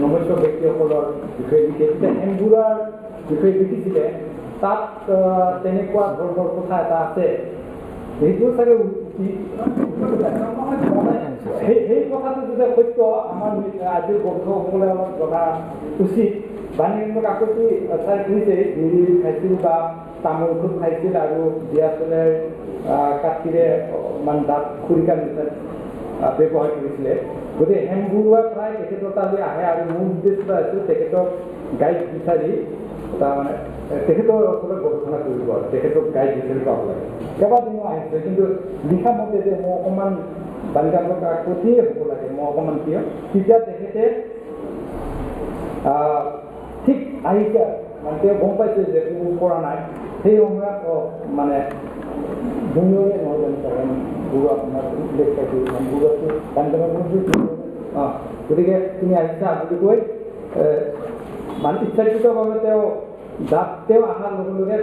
Speaker 3: নমস্য ব্যক্তিসকলৰ বিষয়ে লিখে। তেতিয়া হেম বৰুৱাৰ বিষয়ে লিখিছিলে, তাত তেনেকুৱা ধৰণৰ কথা এটা আছে। সেইটো চাগে সেই কথাটো যদি সত্য, আমাৰ আজিৰ গৱেষকসকলে অলপ জনা উচিত। বাণীকান্ত কাকতি ছাৰে কৈছে বিড়ি খাইছিল বা তামোল খুব খাইছিল আৰু দিয়াচলেৰ কাঠিৰে মানে দাঁত খৰিকা নিচিনা ব্যৱহাৰ কৰিছিলে। গতিকে হেম বৰুৱা প্ৰায় তেখেতৰ তালৈ আহে আৰু মোৰ উদ্দেশ্য আছিল তেখেতক গাইড বিচাৰি, তাৰমানে তেখেতৰ ওচৰত গৱেষণা কৰিব আৰু তেখেতক গাইড বিচাৰি পাব লাগে। কেইবাদিনো আহিছে, কিন্তু লিখা মতে যে মই অকণমান বাণীকান্ত কাকতিয়ে হ'ব লাগে, মই অকণমান কিয় তেতিয়া তেখেতে ঠিক আহিছে, মানে তেওঁ গম পাইছে যে একো কৰা নাই। সেই সময়ত মানে জুনিয়ৰে নহয় জানো ছাৰ গুৰু আপোনাৰ উল্লেখ পাইছোঁ, গুৰুটো বাণীকান্ত, অঁ গতিকে তুমি আহিছা বুলি কৈ মানে ইচ্ছাকৃতভাৱে তেওঁ দাঁত, তেওঁ অহাৰ লগে লগে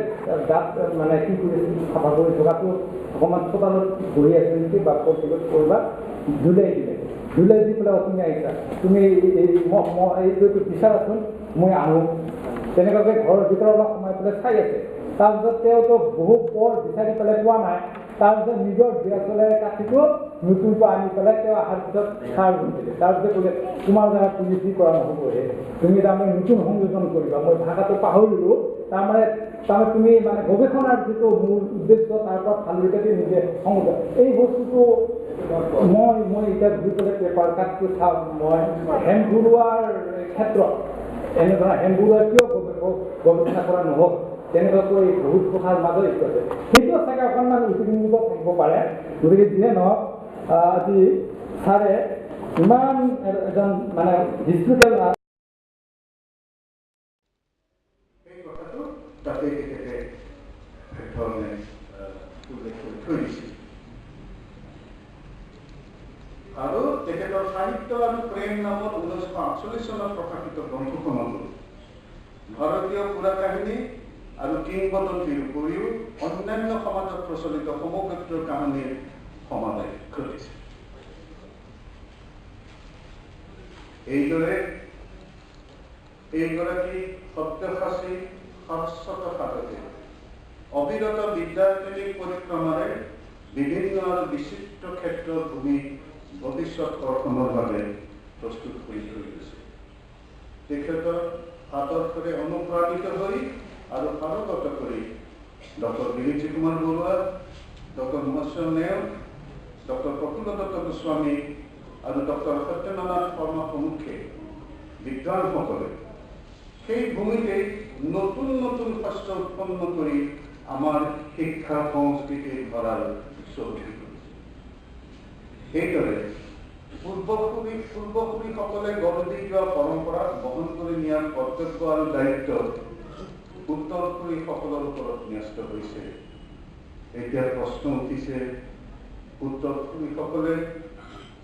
Speaker 3: দাঁত মানে কি কৰিছিল চাফা কৰি থকাটো অকণমান চোতালত বহি আছিল নেকি বা ক'ৰবাত ক'ৰবাত ধুলাই দিলে, ধুলাই দি পেলাই তুমি আহিছা, তুমি এই এইটো বিচাৰাচোন মই আনো, তেনেকুৱাকৈ ঘৰৰ ভিতৰত অলপ সোমাই পেলাই চাই আছে। তাৰপিছত তেওঁতো বহু পৰ বিচাৰি পেলাই পোৱা নাই। তাৰপিছত নিজৰ দিয়াচলেৰ কাঠিটো নতুনকৈ আনি পেলাই তেওঁ অহাৰ পিছত সাৰ দিলে। তাৰপিছত ক'লে তোমাৰ দ্বাৰা পুলিচি কৰা নহ'বহে, তুমি তাৰমানে নতুন সংযোজন কৰিবা, মই ভাষাটো পাহৰিলোঁ। তাৰমানে তুমি মানে গৱেষণাৰ যিটো মূল উদ্দেশ্য তাৰ পৰা ফালি কাটি নিজে সংযোজন এই বস্তুটো মই এতিয়া ঘূৰি পেলাই পেপাৰ কাটটো চাওঁ। মই হেম বৰুৱাৰ ক্ষেত্ৰত এনেধৰণৰ হেম বৰুৱাৰ কিয় গৱেষণা কৰা নহ'ল, তেনেকুৱাকৈ বহুত কথাৰ মাজত এইটো আছে, সেইটো চাগে অকণমান অতিৰঞ্জিত থাকিব পাৰে। গতিকে যিয়ে নহওক, আজি ছাৰে ইমান এজন মানে হিষ্ট্ৰিকেল
Speaker 1: সেই কথাটো তাতে তেখেতে একধৰণে উল্লেখ কৰি থৈ দিছিল। আৰু তেখেতৰ সাহিত্য আৰু প্ৰেম নামৰ 1948 চনত প্ৰকাশিত গ্ৰন্থখনতো ভাৰতীয় পুৰা কাহিনী আৰু কিংবদন্তিৰ উপৰিও অন্যান্য সমাজত প্ৰচলিত সমগোত্ৰীয় কাহিনীৰ সমাৱেশ ঘটিছে। এইদৰে এইগৰাকী সব্যসাচী শাশ্বত সাধকে অবিৰত বিদ্যায়তনিক পৰিক্ৰমাৰে বিভিন্ন আৰু বিচিত্ৰ ক্ষেত্ৰৰ ভূমি ভৱিষ্যত কৰ্ষণৰ বাবে প্ৰস্তুত কৰি থৈ গৈছে। তেখেতৰ আদৰ্শৰে অনুপ্ৰাণিত হৈ আৰু সাৰোগত কৰি ডক্টৰ বিৰিঞ্চি কুমাৰ বৰুৱা, ডক্টৰ মহেশ্বৰ নেওগ, ডক্টৰ প্ৰফুল্ল দত্ত গোস্বামী আৰু ডক্টৰ সত্যনাথ শৰ্মা প্ৰমুখ্যে বিদ্বানসকলে সেই ভূমিতেই নতুন নতুন শস্য উৎপন্ন কৰি আমাৰ শিক্ষা সংস্কৃতিৰ ভঁৰাল চহকী কৰিছে। সেইদৰে পূৰ্বসূৰীসকলে গঢ় দি যোৱা পৰম্পৰা বহন কৰি নিয়াৰ কৰ্তব্য আৰু দায়িত্ব উত্তৰসূৰীসকলৰ ওপৰত ন্যস্ত হৈছে। এতিয়া প্ৰশ্ন উঠিছে, উত্তৰসূৰীসকলে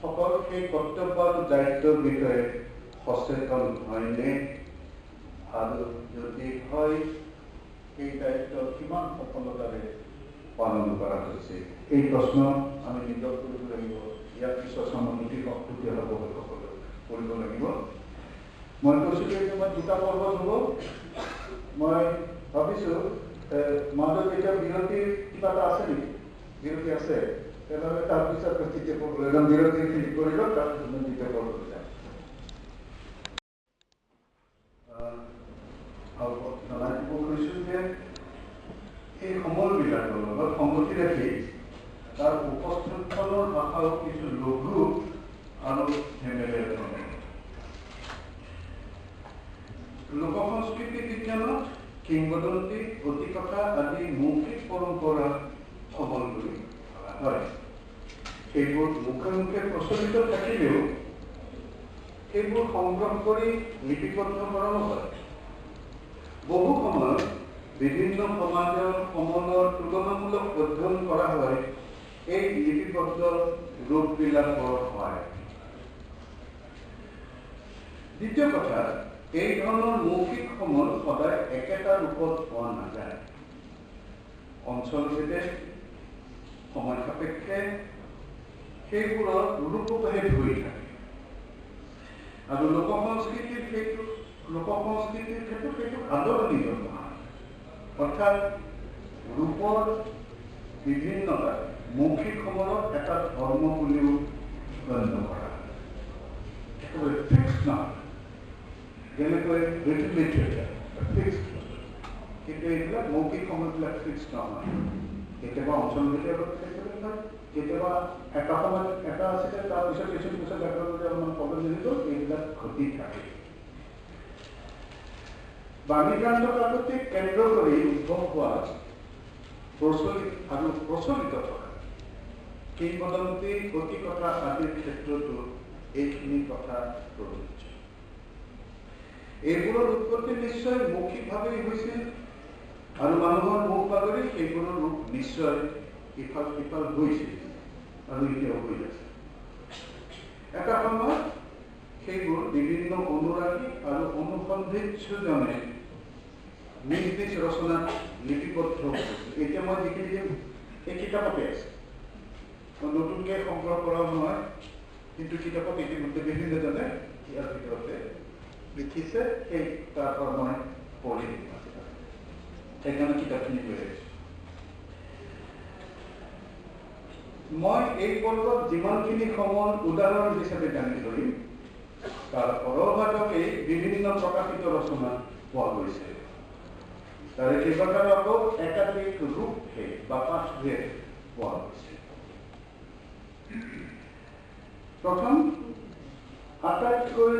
Speaker 1: সকল সেই কৰ্তব্য আৰু দায়িত্বৰ বিষয়ে সচেতন হয়নে? আৰু যদি হয়, সেই দায়িত্ব কিমান সফলতাৰে পালন কৰা হৈছে? এই প্ৰশ্ন আমি নিজক কৰিব লাগিব। ইয়াৰ পিছত সমানুতি শক্তি সকলে কৰিব লাগিব। মই কৈছিলোঁ যে মই দুটা পৰ্বত হ'ব। মই ভাবিছোঁ মাজত এতিয়া বিৰতিৰ কিবা এটা আছে নেকি? বিৰতি আছে, তেনেহ'লে তাৰপিছত তৃতীয় পৰ্ব যাম। বিৰতিখিনি কৰি লওক, তাৰপিছত মই দ্বিতীয় পৰ্বত যাম। আৰু জনাই দিব খুজিছোঁ যে এই সময়বিলাকৰ লগত সংগতি ৰাখি তাৰ উপস্থাপনৰ ভাষাও কিছু লঘু আৰু ধেমেলীয়া ধৰণৰ। লোক সংস্কৃতি বিজ্ঞানত কিংবদন্তি, অতিকথা আদি মৌখিক পৰম্পৰা সমল বুলি ধৰা হয়। সেইবোৰ মুখে মুখে প্ৰচলিত থাকিলেও সেইবোৰ সংগ্ৰহ কৰি লিপিবদ্ধ কৰাও হয়। বহু সময়ত বিভিন্ন সমাজৰ সমলৰ তুলনামূলক অধ্যয়ন কৰা হয় এই লিপিবদ্ধ ৰূপবিলাকৰ সহায়ত। দ্বিতীয় কথা, এই ধৰণৰ মৌখিক সমল সদায় একেটা ৰূপত পোৱা নাযায়। অঞ্চলভেদে সময় সাপেক্ষে সেইবোৰৰ ৰূপভেদ হৈ থাকে আৰু লোক সংস্কৃতিৰ ক্ষেত্ৰত সেইটো আদৰণীয় নহয়। অৰ্থাৎ ৰূপৰ বিভিন্নতা মৌখিক সমলত এটা ধৰ্ম বুলিও গণ্য কৰা হয়, একেবাৰে ফিক্স নহয়। যেনেকৈ ৰিটেন লিটাৰেচাৰ ফিক্স, কিন্তু এইবিলাক মৌখিক সময়বিলাক ফিক্স নহয়। কেতিয়াবা অঞ্চলভেদে অলপ বেলেগ হয়, কেতিয়াবা এটা সময়ত এটা আছিলে, তাৰপিছত কিছু পিছত অলপমান সলনি হৈ গ'ল। এইবিলাক ঘটি থাকে। বাণীকান্ত কাকতিক কেন্দ্ৰ কৰি উদ্ভৱ হোৱা প্ৰচলিত থকা কিংবদন্তি, অতিকথা আদিৰ ক্ষেত্ৰতো এইখিনি কথা প্ৰযোজ্য। এইবোৰৰ উৎপত্তি নিশ্চয় মৌখিকভাৱেই হৈছিল আৰু মানুহৰ মুখ বাগৰি সেইবোৰৰ ৰূপ নিশ্চয় ইফাল সিফাল হৈছিল আৰু এতিয়াও হৈ আছে। এটা সময়ত সেইবোৰ বিভিন্ন অনুৰাগী আৰু অনুসন্ধিৎসুজনে নিজ নিজ ৰচনাত লিপিবদ্ধ কৰিছিল। এতিয়া মই যিখিনি দিম এই কিতাপতে আছে, মই নতুনকৈ সংগ্ৰহ কৰাও নহয়, কিন্তু কিতাপত ইতিমধ্যে বিভিন্নজনে ইয়াৰ ভিতৰতে লিখিছে, সেই তাৰ পৰা মই পঢ়ি দিম, সেইকাৰণে কিতাপখিনি লৈ আহিছোঁ। মই এই পৰ্বত যিমানখিনি সমল উদাহৰণ হিচাপে দাঙি ধৰিম, তাৰ সৰহভাগকেই বিভিন্ন প্ৰকাশিত ৰচনা পোৱা গৈছে। তাৰে কেইবাটাৰো আকৌ একাধিক ৰূপভেদ বা পাঠভেদ পোৱা গৈছে। প্ৰথম আটাইতকৈ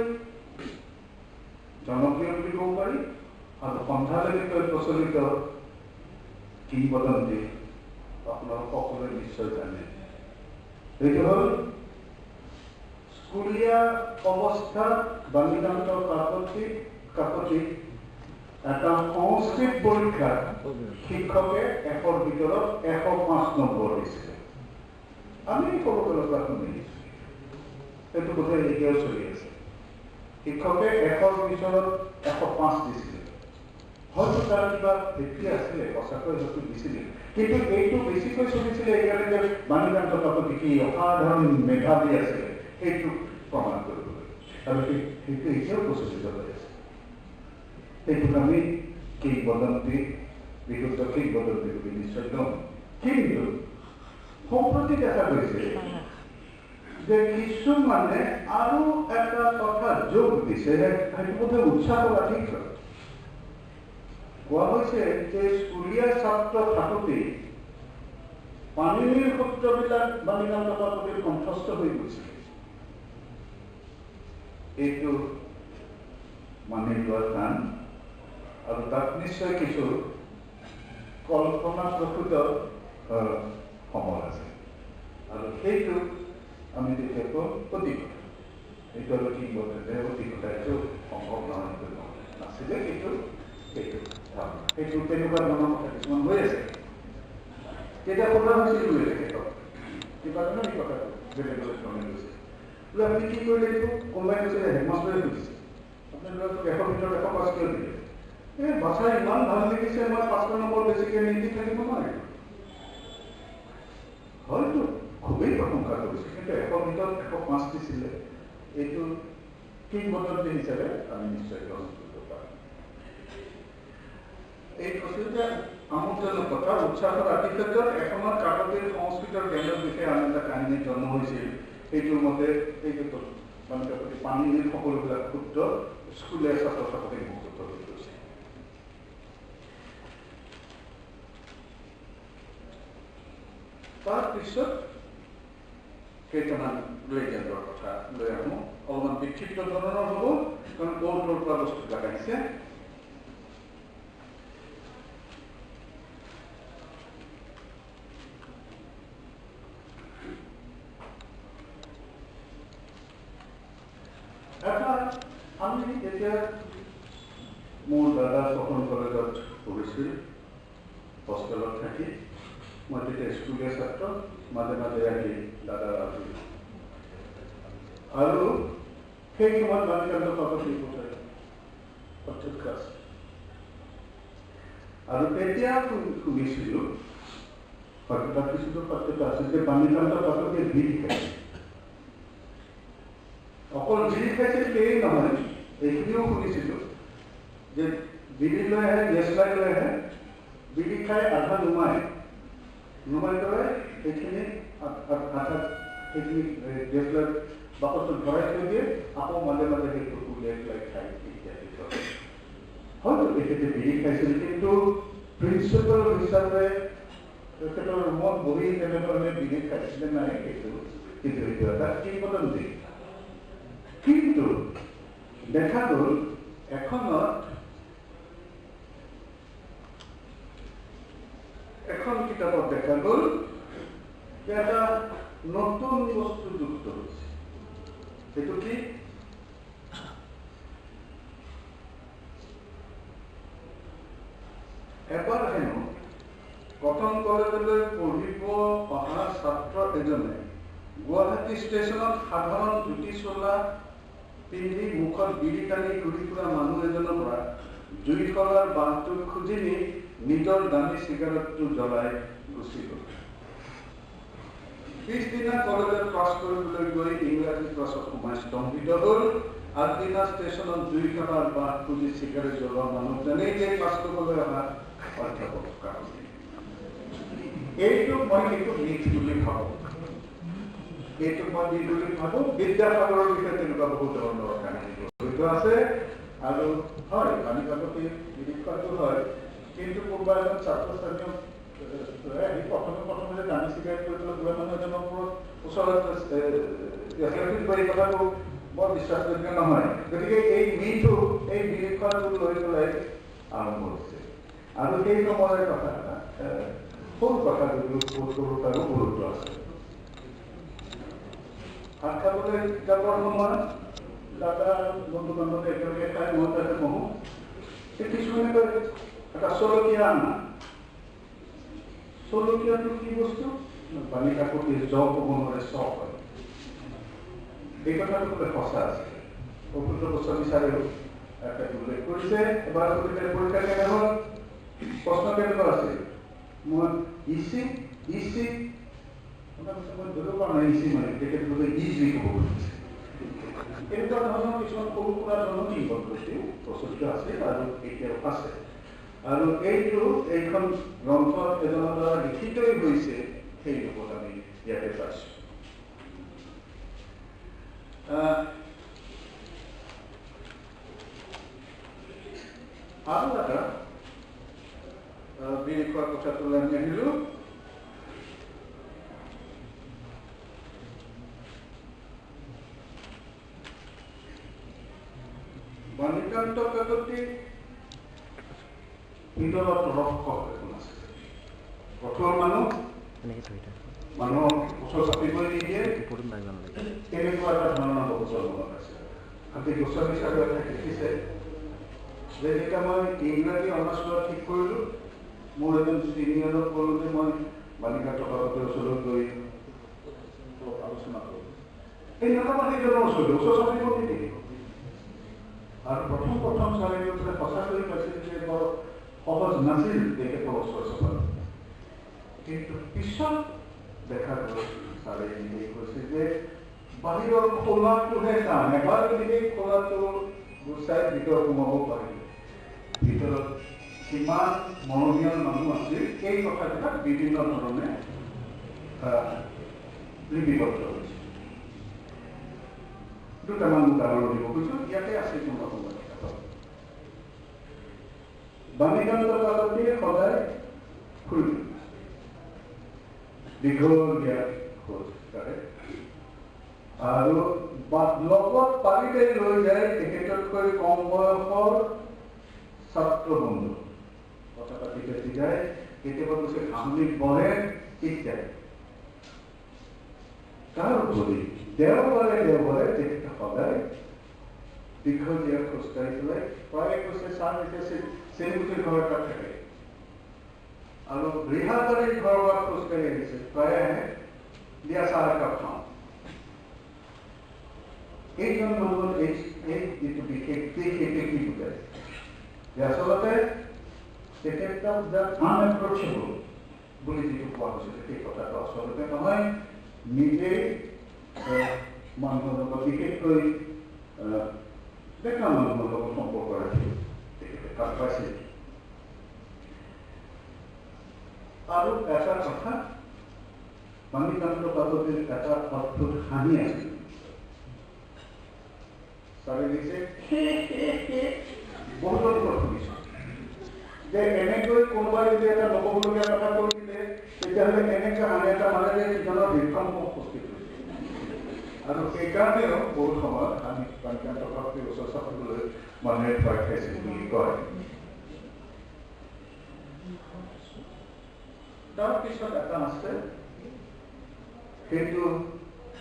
Speaker 1: জনপ্ৰিয় বুলি ক'ব পাৰি আৰু সন্ধালৈকে প্ৰচলিত কিংবদন্তি আপোনালোক সকলোৱে নিশ্চয় জানে। সেইটো হ'ল স্কুলীয়া অৱস্থাত বাণীকান্ত কাকতিক এটা সংস্কৃত পৰীক্ষাত শিক্ষকে 100ৰ ভিতৰত 105 নম্বৰ দিছিলে। আমি সৰুকালৰ পৰা শুনি আহিছোঁ, সেইটো বোধহয় এতিয়াও চলি আছে। শিক্ষকে 100ৰ ভিতৰত 105 দিছিলে। হয়তো তাৰ কিবা ভিত্তি আছিলে, সঁচাকৈ হয়তো দিছিলে, কিন্তু এইটো বেছিকৈ চলিছিলে এইকাৰণে যে বাণীকান্ত কাকতি কি অসাধাৰণ মেধাৱী আছিলে সেইটো প্ৰমাণ কৰিবলৈ। আৰু সেইটো এতিয়াও প্ৰচলিত হৈ আছে। সেইটোক আমি কিংবদন্তি, বিশুদ্ধ কিংবদন্তি বুলি নিশ্চয় লওঁ। কিন্তু সম্প্ৰতি দেখা গৈছে যে কিছুমানে আৰু এটা কথা যোগ দিছে, সেইটো বোধহয় উৎসাহৰ আধিক্য। কোৱা হৈছে যে স্কুলীয়া ছাত্ৰ থাকোঁতেই পাণিনিৰ সূত্ৰবিলাক বাণীকান্ত কাকতিৰ কণ্ঠস্থ হৈ গৈছিল। এইটো মানি লোৱা টান আৰু তাত নিশ্চয় কিছু কল্পনাপ্ৰসূত সমল আছে আৰু সেইটো আমি তেতিয়া কওঁ অতি কথা। এইটো আৰু কিংবদন্তি, অতি কথা, এইটো সম্ভৱ নহয়, সেইটো নাছিলে, কিন্তু সেইটো সেইটো তেনেকুৱা ধৰণৰ কথা কিছুমান হৈ আছে। তেতিয়া সোধা হৈছিল বোলে তেখেতক, কিবা ধৰণৰ এই কথাটো বেলেগ বেলেগ ধৰণে গৈছে বোলে আপুনি কি কৰিলে এইটো? কোনোবাই কৈছে হেডমাষ্টাৰে সুধিছে আপোনাৰ ল'ৰাটোক 100 ভিতৰত 105 কিয় দিলে? এই বাচ্ছা ইমান ভাল লাগিছে, মই 5 নম্বৰ বেছিকৈ নিদি থাকিব নোৱাৰিম। হয়তো খুবেই প্ৰশংসা কৰিছে, কিন্তু 100 ভিতৰত 105 দিছিলে, এইটো কিংবদন্তি হিচাপে আমি নিশ্চয় গ্ৰহণ কৰিব পাৰোঁ। এই কৈছোঁ যে আমোদজনক কথা, উৎসাহৰ আতিশয্যত এসময়ত কাকতিৰ সংস্কৃতৰ জ্ঞানৰ বিষয়ে আন এটা কাহিনী জন্ম হৈছিল। সেইটোৰ মতে সেইটো মানে কাকতি পাণিনিৰ সকলোবিলাক সূত্ৰ স্কুলীয়া ছাত্ৰ ছাত্ৰীক মুখস্থ হৈ গৈছে। তাৰপিছত কেইটামান লেজেণ্ডৰ কথা লৈ আহোঁ, অলপমান বিক্ষিপ্ত ধৰণৰ হ'ব, কাৰণ ক'ৰ পৰা বস্তুবিলাক আহিছে। এটা আমি এতিয়া মোৰ দাদা কটন কলেজত পঢ়িছিল, হোষ্টেলত থাকি, মই তেতিয়া স্কুলীয়া ছাত্ৰ, মাজে মাজে আহি দাদাৰ আহি আৰু সেই সময়ত বাণীকান্ত কাকতি অধ্যক্ষ আছিল। আৰু তেতিয়া শুনিছিলোঁ, হয়তো তাত কিছুতো সত্যতা আছিল যে বাণীকান্ত কাকতিয়ে বিড়ি খাইছিল। অকল বিড়ি খাইছিল সেয়েই নহয়, এইখিনিও শুনিছিলোঁ যে বিড়ি লৈ আহে, গেছ লাইট লৈ আহে, বিড়ি খাই আধা নুমাই নুমাই পেলাই সেইখিনি আধা সেইখিনি গেছ লাইট বাকচটোত ভৰাই থৈ দিয়ে, আকৌ মাজে মাজে সেইটো উলিয়াই পেলাই খাই ইত্যাদি কৰে। হয়তো তেখেতে বিড়ি খাইছিল, কিন্তু প্ৰিন্সিপাল হিচাপে তেখেতৰ ৰুমত বহি তেনেধৰণে বিড়ি খাইছিলে নাই সেইটো, কিন্তু এইটো এটা কিংবদন্তি। কিন্তু দেখা গ'ল এখনত এখন কিতাপত দেখা গ'ল যে এটা নতুন বস্তু যুক্ত হৈছে। সেইটো কি? এবাৰ হেনো কটন কলেজলৈ পঢ়িব অহা ছাত্ৰ এজনে গুৱাহাটী ষ্টেচনত সাধাৰণ ধুতি চোলা পিন্ধি মুখত বিড়ি টানি ঘূৰি ফুৰা মানুহ এজনৰ পৰা জুইশলাৰ বাঁহটো খুজি নি নিজৰ দামী চিগাৰেটটো জ্বলাই গুচি গ'ল। পিছদিনা কলেজত ক্লাছ কৰিবলৈ গৈ ইংৰাজী ক্লাছত সোমাই স্তম্ভিত হ'ল। আগদিনা ষ্টেচনত জুইশলাৰ বাঁহ খুজি চিগাৰেট জ্বলোৱা মানুহজনেই যে ক্লাছ কৰিবলৈ অহা অধ্যাপক কাকতি। এইটো মই কিন্তু মিথ বুলি ভাবোঁ, এইটো মই মিথ বুলি ভাবোঁ। বিদ্যাসাগৰৰ বিষয়ে তেনেকুৱা বহুত ধৰণৰ কাহিনী জড়িত আছে। আৰু হয়, বাণী কাকতি বিড়ি খোৱাটো হয়, কিন্তু কোনোবা এজন ছাত্ৰ ছাত্ৰীক আহি প্ৰথমে প্ৰথমে দামী চিগাৰেট কৰি পেলাই বুঢ়া মানুহ এজনৰ ওপৰত ওচৰত এই কথাটো বৰ বিশ্বাসযোগ্য নহয়। গতিকে এই মিথটো, এই বিড়ি খোৱাটো লৈ পেলাই আৰম্ভ হৈছে। আৰু সেই সময়ৰ কথা এটা সৰু কথা যদিও সৰু তাৰো গুৰুত্ব আছে। ভাত খাবলৈ যাবৰ সময়ত দাদা বন্ধু বান্ধৱে একেলগে খাই, মই তাতে বহোঁ। এই কিছুমানে কয় এটা চলকীয়া আনা। চলকীয়াটো কি বস্তু? বাণী কাকতি জ ক'ব নোৱাৰে, চ কয়। এই কথাটো বোলে সঁচা আছে। প্ৰফুল্ল গোস্বামী ছাৰেও উল্লেখ কৰিছে। এবাৰ সুধিলে পৰীক্ষা কেনে হ'ল, প্ৰশ্ন কেনেকুৱা আছিল? মই ইচি ইচি মই ধৰিব পৰা নাই, ইচি মানে তেখেত বোলে ইজি ক'ব খুজিছে। এনেকুৱা ধৰণৰ কিছুমান সৰু সুৰা ধৰণৰ কিংবদন্তি প্ৰচলিত আছিল আৰু এতিয়াও আছে। আৰু এইটো এইখন গ্ৰন্থত এজনৰ দ্বাৰা লিখিতই হৈছে, সেই ৰূপত আমি ইয়াতে পাইছোঁ। আৰু এটা বিৰি খোৱাৰ কথাটোলৈ আমি আহিলোঁ। বাণীকান্ত কাকতি ভিতৰত ৰক্ষক এখন আছে, কঠোৰ মানুহ, মানুহক ওচৰ চাপিবই নিদিয়ে, তেনেকুৱা এটা ধৰণৰ বহুতৰ মনত আছে। আনকি গোস্বামী ছাৰে এটা লিখিছে যে যেতিয়া মই ইংৰাজী অনাৰ্ছ লোৱা ঠিক কৰিলোঁ, মোৰ এজন চিনিয়ৰক ক'লোঁ যে মই বাণীকান্ত কাকতিৰ ওচৰলৈ গৈ অলপ আলোচনা কৰোঁ। এই নাযাব সেইজনৰ ওচৰলৈ, ওচৰ চাপিব নিদিয়ে। আৰু প্ৰথম প্ৰথম ছাৰে গৈ পেলাই সঁচাকৈ পাইছিল যে বৰ সহজ নাছিল তেখেতৰ ওচৰ চপাটো। কিন্তু পিছত দেখা গ'ল ছাৰে নিজেই কৈছে যে বাহিৰৰ খোলাটোহে টান, এবাৰ যদি সেই খোলাটো গুচাই ভিতৰত সোমাব পাৰিলে ভিতৰত কিমান মৰমীয়াল মানুহ আছিল সেই কথাবিলাক বিভিন্ন ধৰণে লিপিবদ্ধ হৈছে। দুটামান উদাহৰণ দিব খুজিছোঁ, ইয়াতে আছে কোনোবা কোনোবা কিতাপত। বাণীকান্ত কাকতিয়ে সদায় ফুৰিব, দীঘলীয়া খোজ কাঢ়ে আৰু লগত পাৰিলে লৈ যায় তেখেততকৈ কম বয়সৰ ছাত্ৰ বন্ধু, কথা পাতি পাতি যায়, কেতিয়াবা কৈছে ঘাঁহনিত বহে ইত্যাদি। তাৰোপৰি দেওবাৰে দেওবাৰে তেখেতে সদায় দীঘলীয়া খোজকাঢ়ি পেলাই প্ৰায়ে কৈছে ছাৰ এতিয়া চেনিগুটিৰ ঘৰ এটাত থাকে আৰু ৰিহাবাৰীৰ ঘৰৰ পৰা খোজকাঢ়ি আহিছে, প্ৰায়ে আহে, দিয়া চাহ একাপ খাওঁ। এইজন মানুহৰ এই যিটো বিশেষ দিশ, সেইটো কি বুজায় যে আচলতে তেখেতক যাক আনএপ্ৰচেবল বুলি যিটো কোৱা হৈছিলে সেই কথাটো আচলতে নহয়, নিজেই মানুহৰ লগত বিশেষকৈ ডেকা মানুহৰ লগত সম্পৰ্ক ৰাখি তেখেতে ভাল পাইছিল। আৰু এটা কথা, বাণীকান্ত কাকতিৰ এটা অদ্ভুত হাঁহি আছিল। ছাৰে দিছে বহুতৰ মুখত শুনিছোঁ যে এনেকৈ কোনোবাই যদি এটা নক'বলগীয়া কথা কৈ দিলে তেতিয়াহ'লে এনেকৈ হাঁহি এটা মাৰে যে সিজনৰ হৃদকম্প উপস্থিত হৈছে। আৰু সেইকাৰণেও বহুত সময়ত আমি বাণীকান্ত কাকতিৰ ওচৰ চাপিবলৈ মানুহে ভয় খাইছিল বুলি কয়। তাৰপিছত এটা আছে, সেইটো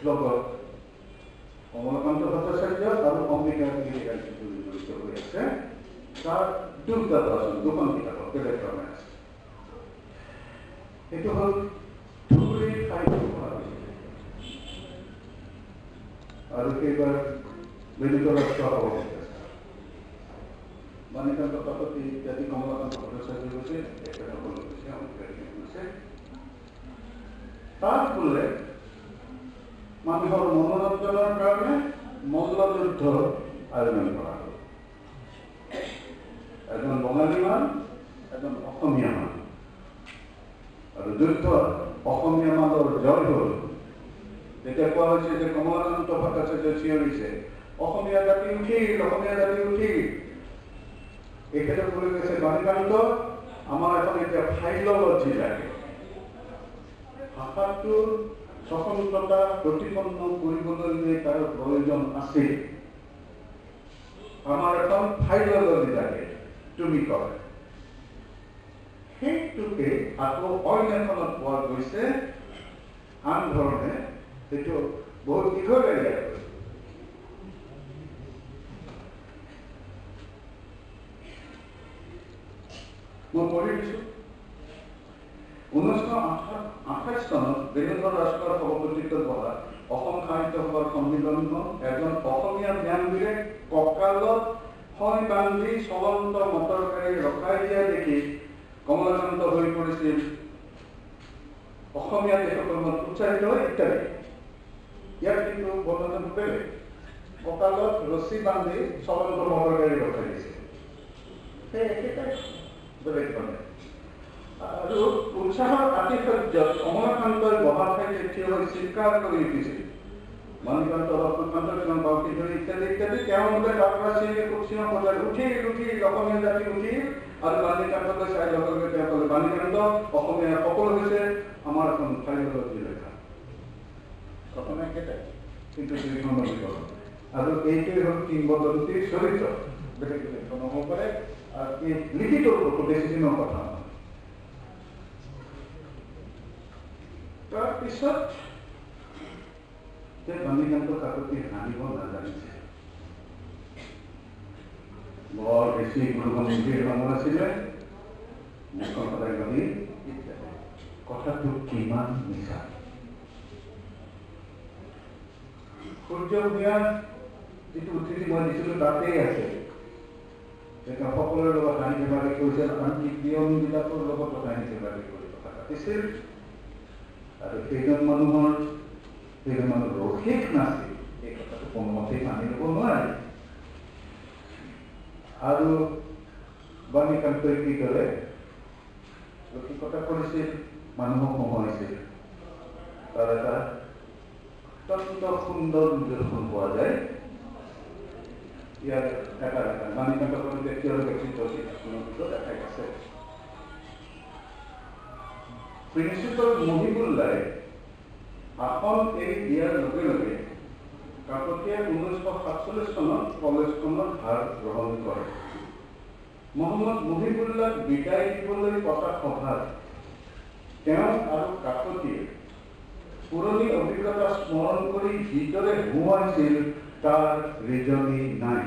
Speaker 1: লগত কমলাকান্ত ভট্টাচাৰ্য আৰু অম্বিকা জড়িত হৈ আছে। তাৰ দুটা আছে, দুখন কিতাপত বেলেগ ধৰণে আছে। সেইটো হ'ল ধুবুৰীৰ সাহিত্য সভা হৈছিলে আৰু সেইবাৰ বেণুধৰ ৰাষ্ট্ৰ সভাপতি আছে, বাণীকান্ত কাকতি ইত্যাদি কমলাকান্ত ভট্টাচাৰ্য গৈছে, তেখেতসকল গৈছে, অম্বিকা গৈছে। তাত বোলে মানুহৰ মনোৰঞ্জনৰ কাৰণে মল্লযুদ্ধৰ আয়োজন কৰা হ'ল। এজন বঙালী মান, এজন অসমীয়া মান, আৰু যুদ্ধত অসমীয়া মানৰ জয় হ'ল। তেতিয়া কোৱা হৈছে যে কমলাকান্ত ভট্টাচাৰ্যই চিঞৰিছে, অসমীয়া জাতি উঠিল, অসমীয়া জাতি উঠিল। এখেতক বুলি কৈছে বাণীকান্ত, আমাৰ এখন এতিয়া ফাইললজি লাগে, ভাষাটোৰ স্বতন্ত্ৰতা প্ৰতিপন্ন কৰিবলৈ তাৰ প্ৰয়োজন আছিল, আমাৰ এখন ফাইললজি লাগে, তুমি কয়। সেইটোকে আকৌ অইন এখনত পোৱা গৈছে আন ধৰণে, সেইটো বহুত দীঘলীয়া। মই পঢ়ি দিছোঁ। 1928 চনত বেণুধৰ ৰাজখোৱাৰ সভাপতিত্বত বহা অসম সাহিত্য সভাৰ সন্মিলনত এজন অসমীয়া জ্ঞানবীৰে কঁকালত শই বান্ধি চলন্ত মটৰ গাড়ী ৰখাই দিয়া দেখি কমলাকান্ত হৈ পৰিছিল, অসমীয়া লেখকৰ মত উৎসাহিত হয় ইত্যাদি। ইয়াত কিন্তু বৰ্ণনাটো বেলেগ। কঁকালত ৰছী বান্ধি চলন্ত মটৰ গাড়ী ৰখাই দিছিল। সেই একেটাই বেলেগ ধৰণে। আৰু উৎসাহৰ আতিশয্যত কমলাকান্তই বহা ঠাইতে থিয় হৈ চিৎকাৰ কৰি উঠিছিল, বাণীকান্ত ৰত্নকান্ত তেওঁ বাউসী ধৰি ইত্যাদি ইত্যাদি। তেওঁ বোলে তাৰ পৰা চিঞ বজাই উঠিল উঠিল অসমীয়া জাতি উঠিল। আৰু বাণীকান্তলৈ চাই লগে লগে তেওঁ ক'লে, বাণীকান্ত, অসমীয়া সকলো হৈছে আমাৰ এখন ফাইললজি লেখা। ঘটনা একেটাই, কিন্তু দুই ধৰণৰ বিৱৰণ। আৰু এইটোৱেই হ'ল কিংবদন্তিৰ চৰিত্ৰ, বেলেগ বেলেগ ধৰণৰ হ'ব পাৰে। আৰু এই লিখিত ৰূপতো বেছি দিনৰ কথা নহয়। তাৰপিছত যে বাণীকান্ত কাকতি হাঁহিব নাজানিছিল, বৰ বেছি গুৰুগম্ভীৰ মানুহ আছিলে, মুখখন সদায় গভীৰ ইত্যাদি। কথাটো কিমান মিছা। সূৰ্য ভূঞাৰ যিটো উদ্ধৃতি মই দিছিলোঁ তাতেই আছে, তেওঁ সকলোৰে লগত হাঁহি ধেমালি কৰিছিল, আনকি পিয়নবিলাকৰ লগতো হাঁহি ধেমালি কৰি কথা পাতিছিল। আৰু সেইজন মানুহ ৰসিক নাছিল, এই কথাটো কোনোমতেই মানি ল'ব নোৱাৰে। আৰু বাণীকান্তই কি কৰে, ৰসিকতা কৰিছিল, মানুহক হহুৱাইছিল। তাৰ এটা অত্যন্ত সুন্দৰ নিদৰ্শন পোৱা যায় ইয়াৰ এটা এটা বাণীকান্ত ব্যক্তি আৰু ব্যক্তিত্ব কিতাপখনৰ ভিতৰত এঠাইত আছে। প্ৰিন্সিপাল মহিবুল্লাই আসন এৰি দিয়াৰ লগে লগে কাকতিয়ে 1947 চনত কলেজখনৰ ভাৰ গ্ৰহণ কৰে। মহম্মদ মহিবুল্লাক বিদায় দিবলৈ পতা সভাত তেওঁ আৰু কাকতিয়ে পুৰণি অভিজ্ঞতা স্মৰণ কৰি যিদৰে হোৱাইছিল তাৰ ৰিজনি নাই।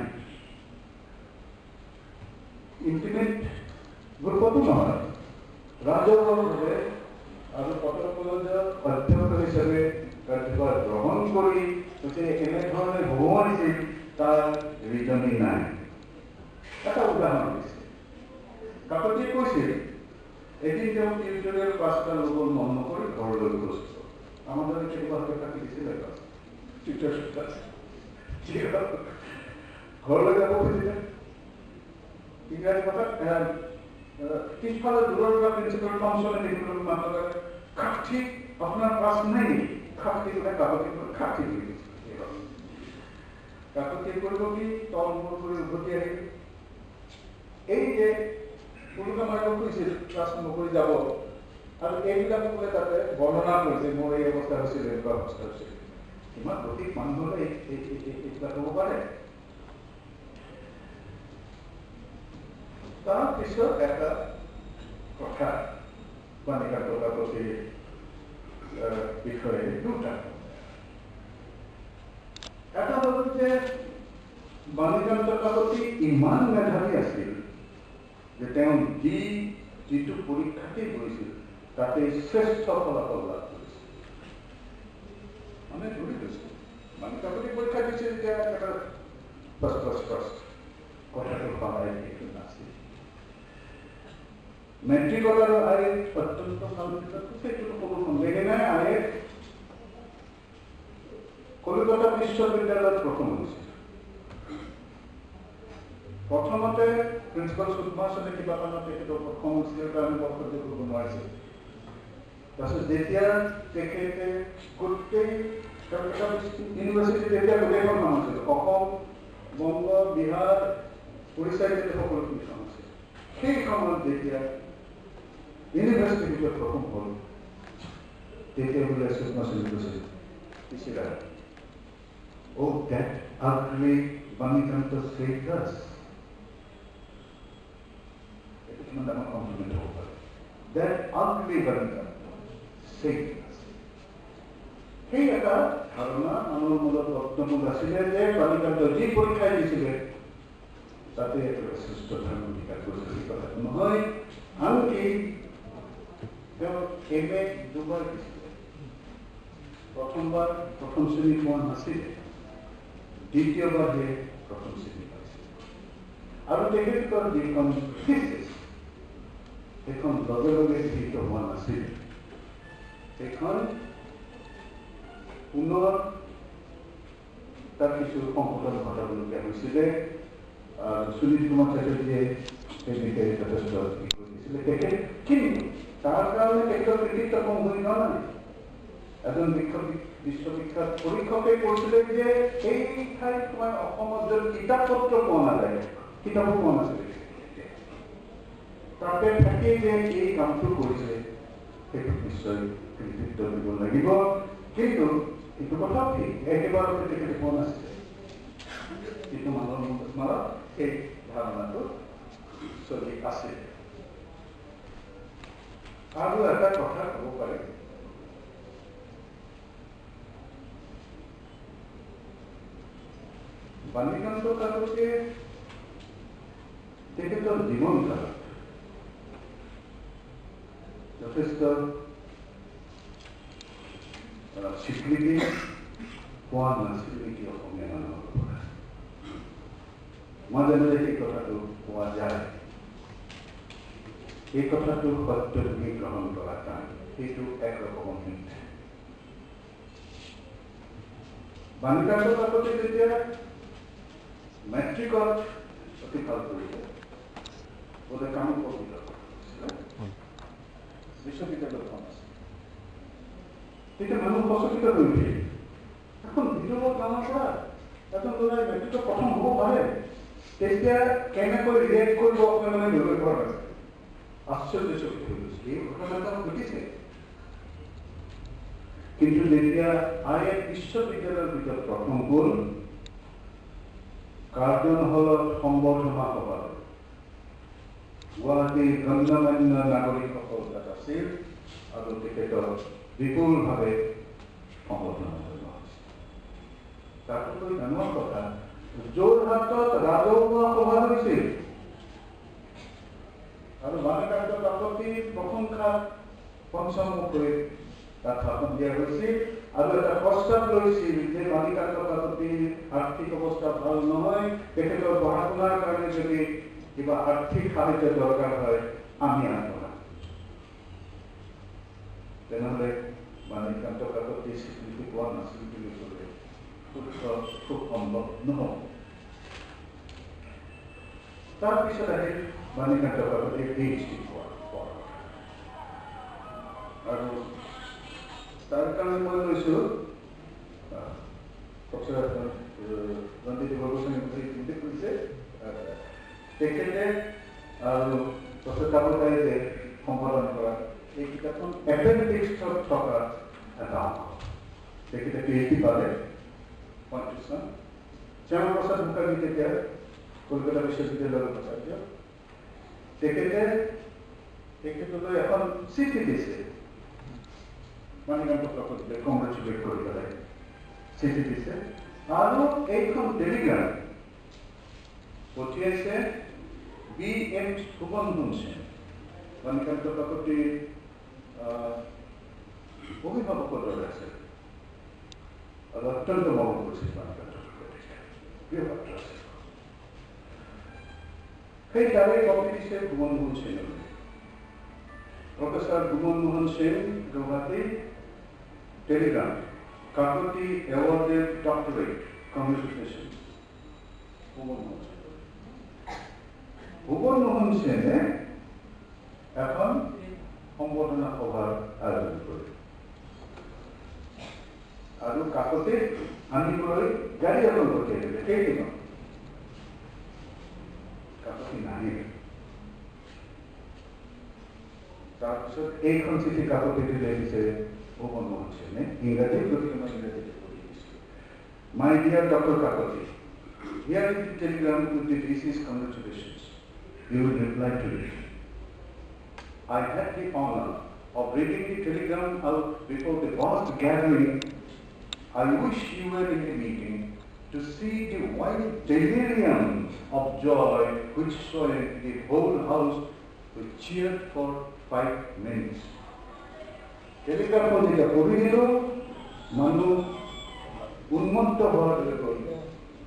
Speaker 1: ইণ্টিমেট গ্ৰুপতো নহয়, ৰাজহুৱাভাৱে আৰু কটন কলেজৰ অধ্যক্ষ হিচাপে কাৰ্যভাৰ গ্ৰহণ কৰি এনেধৰণে হহুৱাইছিল তাৰ ৰিজনি নাই। এটা উদাহৰণ দিছে, কাকতিয়ে কৈছিল এদিন তেওঁ টিউটৰিয়েল ক্লাছ এটা ল'ব মন নকৰি ঘৰলৈ গৈছিল। আমাৰ দৰে কেতিয়াবা হয়তো থাকি দিছিলে ক্লাছ, টিউটৰিয়েল ক্লাছ। ঘৰলৈ যাব খুজিলে ইংৰাজী ভাষাত পিছফালে দূৰৰ পৰা প্ৰিন্সিপাল থমছনে দেখিবলৈ মাত লগালে, খাঠি আপোনাৰ ক্লাছ নাই নেকি? খাঠি বোলে কাকতি খাঠি বুলি কৈছিল। কাকতি কৰিব কি, তল মূৰ কৰি উভতি আহিল। এই যে উৰুকা মাৰিব খুজিছিল ক্লাছ নকৰি যাব, আৰু এইবিলাক বোলে তাতে বৰ্ণনা কৰিছে, মোৰ এই অৱস্থা হৈছিল, এনেকুৱা অৱস্থা হৈছিল। ইমান অধিক মানুহ হ'লে এইবিলাক হ'ব পাৰে। তাৰপিছত এটা কথা বাণীকান্ত কাকতিৰ বিষয়ে দুটা। এটা হ'ল যে বাণীকান্ত কাকতি ইমান মেধাৱী আছিল যে তেওঁ যিটো পৰীক্ষাতেই গৈছিল তাতে শ্ৰেষ্ঠ ফলাফল লাভ কৰিছিল। মানে ধৰি লৈছিল বাণী কাকতি পৰীক্ষা দিছিল যেতিয়া এটা ফাৰ্ষ্ট ফাৰ্ষ্ট ফাৰ্ষ্ট। কথাটো সদায় সেইটো নাছিল। মেট্ৰিকত আৰু আই অত্যন্ত ভাল ৰিজাল্ট কৰিছে, এইটোতো কোনো সন্দেহে নাই। আয়ে কলিকতা বিশ্ববিদ্যালয়ত প্ৰথম হৈছিল। প্ৰথমতে প্ৰিন্সিপাল সুদমাছনে কিবা কাৰণত তেখেতৰ প্ৰথম হৈছিল কাৰণে বক্তব্য কৰিব নোৱাৰিছিল। তাৰপিছত যেতিয়া তেখেতে গোটেই কলকাতা ইউনিভাৰ্চিটি তেতিয়া গোটেইখন নাম আছিল, অসম, বংগ, বিহাৰ, উৰিষ্যা ইত্যাদি সকলোখিনি কাম আছিল। সেই সময়ত যেতিয়া ইউনিভাৰ্চিটিৰ ভিতৰত প্ৰথম হ'ল, তেতিয়া বোলে সুদমাছনে কৈছিল, পিছিলা, Oh, that ugly Banikanta saved us. এইটো কিমান ডাঙৰ কমপ্লিমেণ্ট হ'ব পাৰে। That ugly Banikanta saved us. সেই এটা ধাৰণা মানুহৰ মূলত বদ্ধমূল আছিলে যে বাণীকান্ত যি পৰীক্ষাই দিছিলে তাতে একেবাৰে শ্ৰেষ্ঠ ধৰ্ম বিকাশ কৰিছিল, সেই কথাটো নহয়। আনকি তেওঁ এম এ দুবাৰ দিছিলে। প্ৰথমবাৰ প্ৰথম শ্ৰেণী পোৱা নাছিলে, দ্বিতীয়বাৰহে প্ৰথম শ্ৰেণী পাইছিল। আৰু তেখেতৰ যিখন থিচিছ সেইখন লগে লগে গৃহীত হোৱা নাছিল, সেইখন পুনৰ তাত কিছু সংশোধন ঘটাবলগীয়া হৈছিলে। সুনীল কুমাৰ চেটাৰ্জীয়ে সেই বিষয়ে যথেষ্ট দিছিলে তেখেত, কিন্তু তাৰ কাৰণে তেখেতৰ কৃতিত্ব কম হৈ যোৱা নাই। এজন বিশ্ববিখ্যাত পৰীক্ষকে কৈছিলে যে এই ঠাইত তোমাৰ অসমত য'ত কিতাপ পত্ৰ পোৱা নাযায়, কিতাপো পোৱা নাছিলে, তাতে থাকি যে এই কামটো কৰিছে সেইটো নিশ্চয় কৃতিত্ব দিব লাগিব। কিন্তু এইটো কথাও ঠিক, একেবাৰতে তেখেতে পোৱা নাছিলে, কিন্তু মানুহৰ মাজত সেই ধাৰণাটো চলি আছে। আৰু এটা কথা ক'ব পাৰে, বাণীকান্ত কাকতিয়ে তেখেতৰ জীৱনকালত যথেষ্ট স্বীকৃতি পোৱা নাছিল নেকি অসমীয়া মানুহৰ পৰা? মাজে মাজে সেই কথাটো পোৱা যায়। এই কথাটো সত্য বুলি গ্ৰহণ কৰা টান, সেইটো একৰকমৰ মিথ্যা। বাণীকান্ত কাকতি যেতিয়া মেট্ৰিকত অতি ভাল কৰিলে, বোলে কামৰূপৰ ভিতৰত বিশ্ববিদ্যালয়খন আছে, তেতিয়া মানুহ সচকিত হৈ উঠিল। এখন ভিতৰুৱা গাঁৱৰ পৰা এজন ল'ৰাই মেট্ৰিকত প্ৰথম হ'ব পাৰে, তেতিয়া কেনেকৈ ৰিয়েক্ট কৰিব অসমীয়া মানে ধৰিব পৰা নাছিল, আশ্চৰ্যচকিত হৈ গৈছিল। এই ঘটনা এটা ঘটিছে। কিন্তু যেতিয়া I F বিশ্ববিদ্যালয়ৰ ভিতৰত প্ৰথম হ'ল, কাৰ্জন হলত সম্বৰ্ধনা সভা, গুৱাহাটীৰ গণ্যমান্য নাগৰিকসকল তাত আছিল আৰু তেখেতক বিপুলভাৱে সম্বৰ্ধনা জনোৱা হৈছিল। তাতোকৈ ডাঙৰ কথা, যোৰহাটত ৰাজহুৱা সভা হৈছিল আৰু বাণীকান্ত কাকতিৰ প্ৰশংসাত পঞ্চমুখৈ তাত ভাষণ দিয়া হৈছিল আৰু এটা প্ৰস্তাৱ লৈছিল যে বাণীকান্ত কাকতিৰ আৰ্থিক অৱস্থা ভাল নহয়, তেখেতৰ পঢ়া শুনাৰ কাৰণে যদি কিবা আৰ্থিক সাহায্য দৰকাৰ হয় আমি আগবঢ়াম। তেনেহ'লে বাণীকান্ত কাকতিৰ স্বীকৃতি পোৱা নাছিল বুলি ক'লে খুব সম্ভৱ নহ'ব। তাৰপিছত আহিল বাণীকান্ত কাকতিৰ PhD পোৱা আৰু তাৰ কাৰণে মই লৈছোঁ প্ৰফেচাৰ ৰঞ্জিত গোস্বামী কৰিছে, তেখেতে আৰু প্ৰফেচাৰ কাকতাই যে সম্পাদন কৰা এই কিতাপখন এপেণ্ডিক্সত থকা এটা অংশ। তেখেতে PhD পালে 35 চন। শ্যামাপ্ৰসাদ মুখাৰ্জী তেতিয়া কলকাতা বিশ্ববিদ্যালয়ৰ উপাচাৰ্য, তেখেতে তেখেতলৈ এখন চিঠি দিছে, বাণীকান্ত কাকতিলৈ কংগ্ৰেচুলেট কৰি পেলাই চিঠি দিছে আৰু এইখন টেলিগ্ৰাম পঠিয়াইছে বি এম ভুৱনমোহন সেন, বাণীকান্ত কাকতিৰ অভিভাৱকৰ দৰে আছিল আৰু অত্যন্ত মৰম কৰিছিল বাণীকান্ত কাকতিক, প্ৰিয় পাত্ৰ আছিল। সেই তাৰে কপি দিছে Bhubanmohan সেনলৈ। Professor Bhubanmohan Sen, Guwahati, telegram, Kakati awarded doctorate, congratulation, Bhubanmohan Sen. Bhubanmohan সেনে এখন সম্বৰ্ধনা সভাৰ আয়োজন কৰিলে আৰু কাকতিক আনিবলৈ গাড়ী এখন পঠিয়াই দিলে। সেইদিনত কাকতি নাহিলে। তাৰপিছত এইখন চিঠি কাকতি দিলে দিছে ভুৱনমোহন সেনে ইংৰাজীত, গতিকে মই ইংৰাজীত পঢ়ি দিছোঁ। My dear doctor Kakati, here is the telegram with the VC's congratulations. You will reply to it. I had the honor of reading the telegram out before the vast gathering. I wish you were in the meeting to see the wild delirium of joy which swayed the whole house, which cheered for 5 minutes. টেলিগ্ৰামখন যেতিয়া পঢ়ি দিলোঁ, মানুহ উন্মত্ত হোৱাৰ দৰে গ'ল,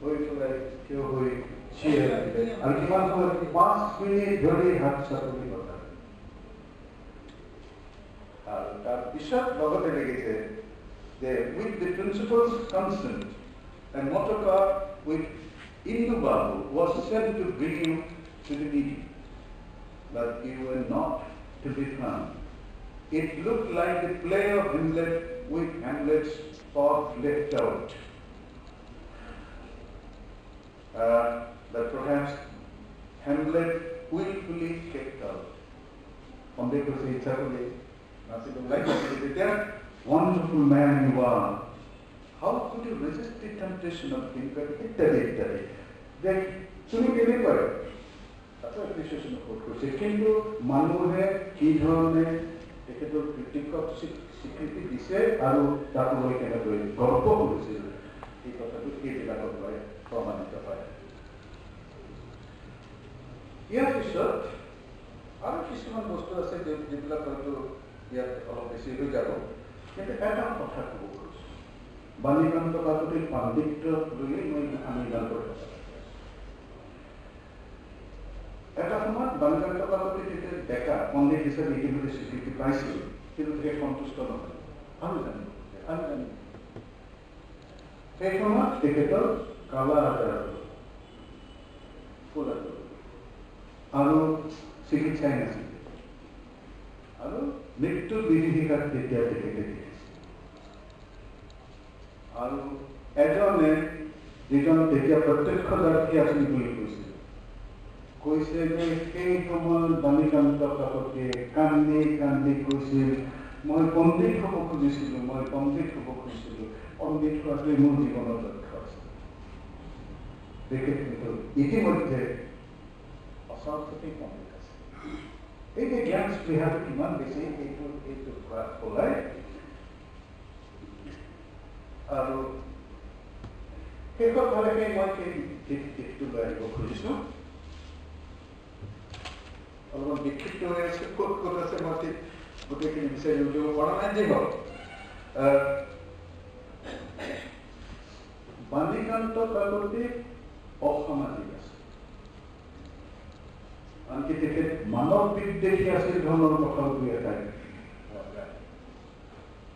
Speaker 1: হৈ পেলাই থিয় হৈ চিয়াৰ দিলে আৰু কিমান সময় 5 মিনিট ধৰি হাত চাপৰি বজালে। আৰু তাৰপিছত লগতে লিখিছে যে with the principal's consent, A motor car with Indu Babu was sent to bring you to the meeting, but you were not to be found. It looked like the play of Hamlet with Hamlet's part left out. But perhaps Hamlet willfully kept out. সন্দেহ কৰিছে, ইচ্ছা কৰি নাচিব লাগিছিল তেতিয়া। Wonderful man you are. How could you resist the temptation of being ইত্যাদি ইত্যাদি। যে তুমি কেনেকৈ তাতো এপ্ৰিচিয়েশ্যন কৰিছে, কিন্তু মানুহে কি ধৰণে তেখেতৰ কৃতিত্বক স্বীকৃতি দিছে আৰু তাক লৈ কেনেকৈ গৰ্ব কৰিছিল, এই কথাটো এইবিলাকৰ পৰাই প্ৰমাণিত হয়। ইয়াৰ পিছত আৰু কিছুমান বস্তু আছে যিবিলাক হয়তো ইয়াত অলপ বেছি হৈ যাব, কিন্তু এটা কথা ক'ব খুজিছোঁ। বাণীকান্ত কাকতিৰ পাণ্ডিত্য লৈয়ে মই আমি গানৰ কথা পাতি আছোঁ। এটা সময়ত বাণীকান্ত কাকতি তেতিয়া ডেকা পণ্ডিত হিচাপে ইতিমধ্যে স্বীকৃতি পাইছিল, কিন্তু তেখেত সন্তুষ্ট নহয়, আৰু জানিব খোজে, আৰু জানিব। সেই সময়ত তেখেতৰ কালা আজাৰ হ'ল, আৰু চিকিৎসাই নাছিল, আৰু মৃত্যুৰ বিভীষিকাত তেতিয়া তেখেতে দেখিছিল। আৰু এজনে, যিজন তেতিয়া প্ৰত্যক্ষদৰ্শী আছিল বুলি কৈছিল, কৈছে যে সেই সময়ত বাণীকান্ত কাকতিয়ে কান্দি কান্দি কৈছিল, মই পণ্ডিত হ'ব খুজিছিলোঁ, মই পণ্ডিত হ'ব খুজিছিলোঁ, পণ্ডিত হোৱাটোৱে মোৰ জীৱনৰ লক্ষ্য আছিল। তেখেত কিন্তু ইতিমধ্যে অসৰস্বতী পণ্ডিত আছে। এই যে জ্ঞান স্পৃহাটো কিমান বেছি, এইটো ওলায়। আৰু শেষত ভালেকে মই সেই দিশটো লৈ আহিব খুজিছোঁ। অলপমান বিক্ষিপ্ত হৈ আছে, ক'ত ক'ত আছে মই ঠিক গোটেইখিনি বিচাৰি উলিয়াব পৰা নাই। যি হওক, বাণীকান্ত কাকতি অসামাজিক আছে, আনকি তেখেত মানৱ বিদ্বেষী আছিল ধৰণৰ কথাও দুই এটাই পোৱা যায়।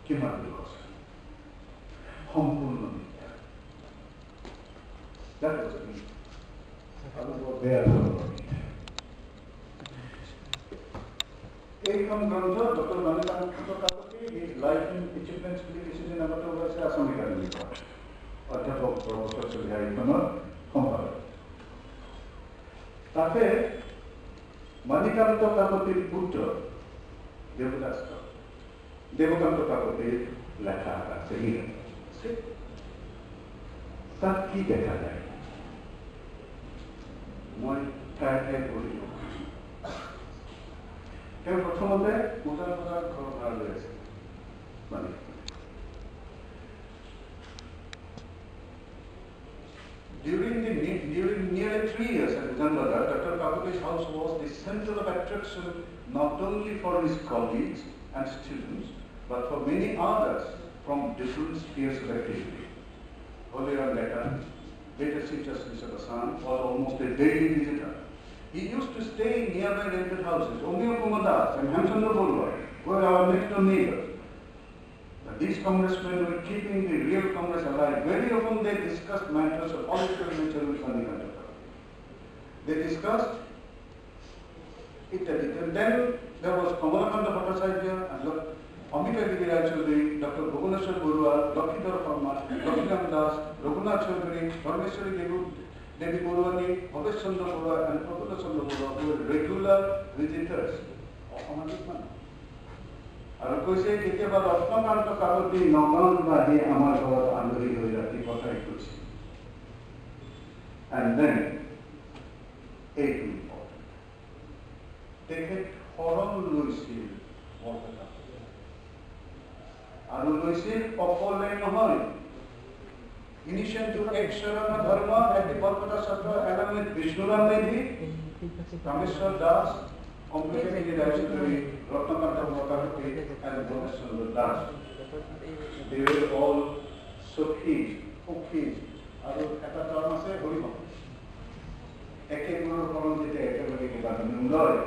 Speaker 1: কিমান দুখ আছে, সম্পূৰ্ণ মিথ্যা। আৰু বৰ বেয়া ধৰণৰ মিথ্যা। এইখন গ্ৰন্থ doctor Banikanta Kakati his life and achievements বুলি কিছুদিন আগতে ওলাইছে, আসাম একাডেমীৰ পৰা, অধ্যাপক প্ৰফেচৰ চলিহা এইখনৰ সম্পাদক। তাতে বাণীকান্ত কাকতিৰ পুত্ৰ দেৱদাস দেৱকান্ত কাকতিৰ লেখা এটা আছে। তাত কি দেখা যায় মই ঠায়ে ঠায়ে পঢ়িলোঁ। তেওঁ প্ৰথমতে উজান বজাৰত ঘৰ ভাড়া লৈ আছিল। মানে During nearly 3 years at Uzan Bazar, Dr. Kakati's house was the center of attraction not only for his colleagues and students, but for many others from different spheres of activity. Holiram Deka, later Chief Justice of Assam, was almost a daily visitor. He used to stay in nearby rented houses. Omeo Kumar Das and Hemchandra Barua were our next door neighbors. But these congressmen were keeping the real Congress alive. Very often they discussed matters of political nature with Banikanta Kakati. They discussed it. And then there was Kamalakanta Bhattacharya and Ambikagiri Rai Chaudhuri, Dr. Bhubaneswar Barua, Lakhidhar Sharma, Lakhiram Das, Raghunath Chaudhuri, Dharmeshwari Devi Boruani, Bhabesh Chandra Barua and Prafulla Chandra Barua were regular visitors. অসামাজিক মানুহ। আৰু কৈছে কেতিয়াবা ৰত্নকান্ত কাকতি নগাঁৱত আহি আমাৰ ঘৰত আলহী হৈ ৰাতি কটাই গৈছিল। And then, এইটো ইম্পৰ্টেণ্ট, তেখেত শৰণ লৈছিল বৰপেটা, আৰু লৈছিল অকলে নহয়। Initiation to Eksharana Dharma at the Barpeta Satra along with Bishnuram Medhi, Kameshwar Das, Ambikagiri Rai Chaudhuri, Ratnakanta Kakati and Bhabesh Chandra Das. They were all Sakhis, Pokis, আৰু এটা টাৰ্ম আছে হৰিভক্ত। একেবোৰৰ শৰণ যেতিয়া একেলগে কিবা লয়,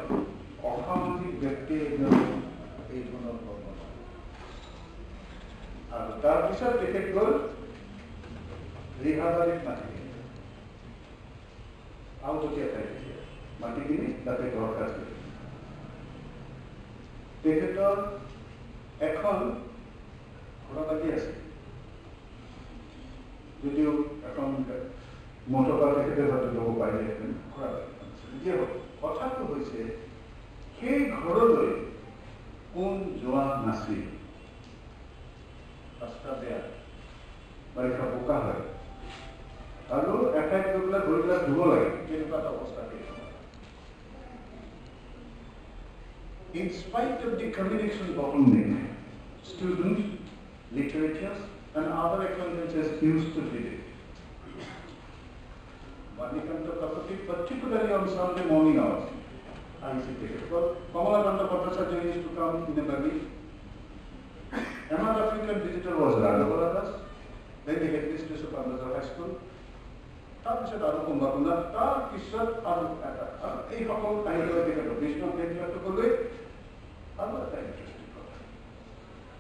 Speaker 1: অসামাজিক ব্যক্তি এজন এই ধৰণৰ কৰ্ম নকৰে। আৰু তাৰপিছত তেখেত গ'ল ৰিহাবাৰীত মাটি কিনিলে, আওপকীয়া ঠাই তেতিয়া মাটি কিনি তাতে ঘৰ সাজিলে। তেখেতৰ এখন ঘোঁৰাবাৰী আছে, যদিও এখন মটকাৰ তেখেতে হয়তো ল'ব পাৰিলেহেঁতেন, ঘোঁৰাবাৰী আছে। যিয়ে হওক, কথাটো হৈছে সেই ঘৰলৈ কোন যোৱা নাছিল। ৰাস্তা বেয়া, বাৰিষা বোকা হয় আৰু এঠাইত গৈ পেলাই ভৰিবিলাক ধুব লাগে, তেনেকুৱা এটা অৱস্থা সেই সময়ত। In spite of the communication bottleneck, students, literatures, and other acquaintances used to visit Banikanta Kakati, particularly on Sunday morning hours. আহিছিল তেখেতসকল। Kamalakanta Bhattacharya used to come in a buggy. Another frequent visitor was Radhabala Das, then the headmistress of Panbazar High School. তাৰপিছত আৰু কোনোবা কোনোবা, তাৰপিছত আৰু এটা, আৰু এইসকল আহি পেলাই তেখেতক বিষ্ণু সেইবিলাকলৈ। আৰু এটা ইণ্টাৰেষ্টিং কথা,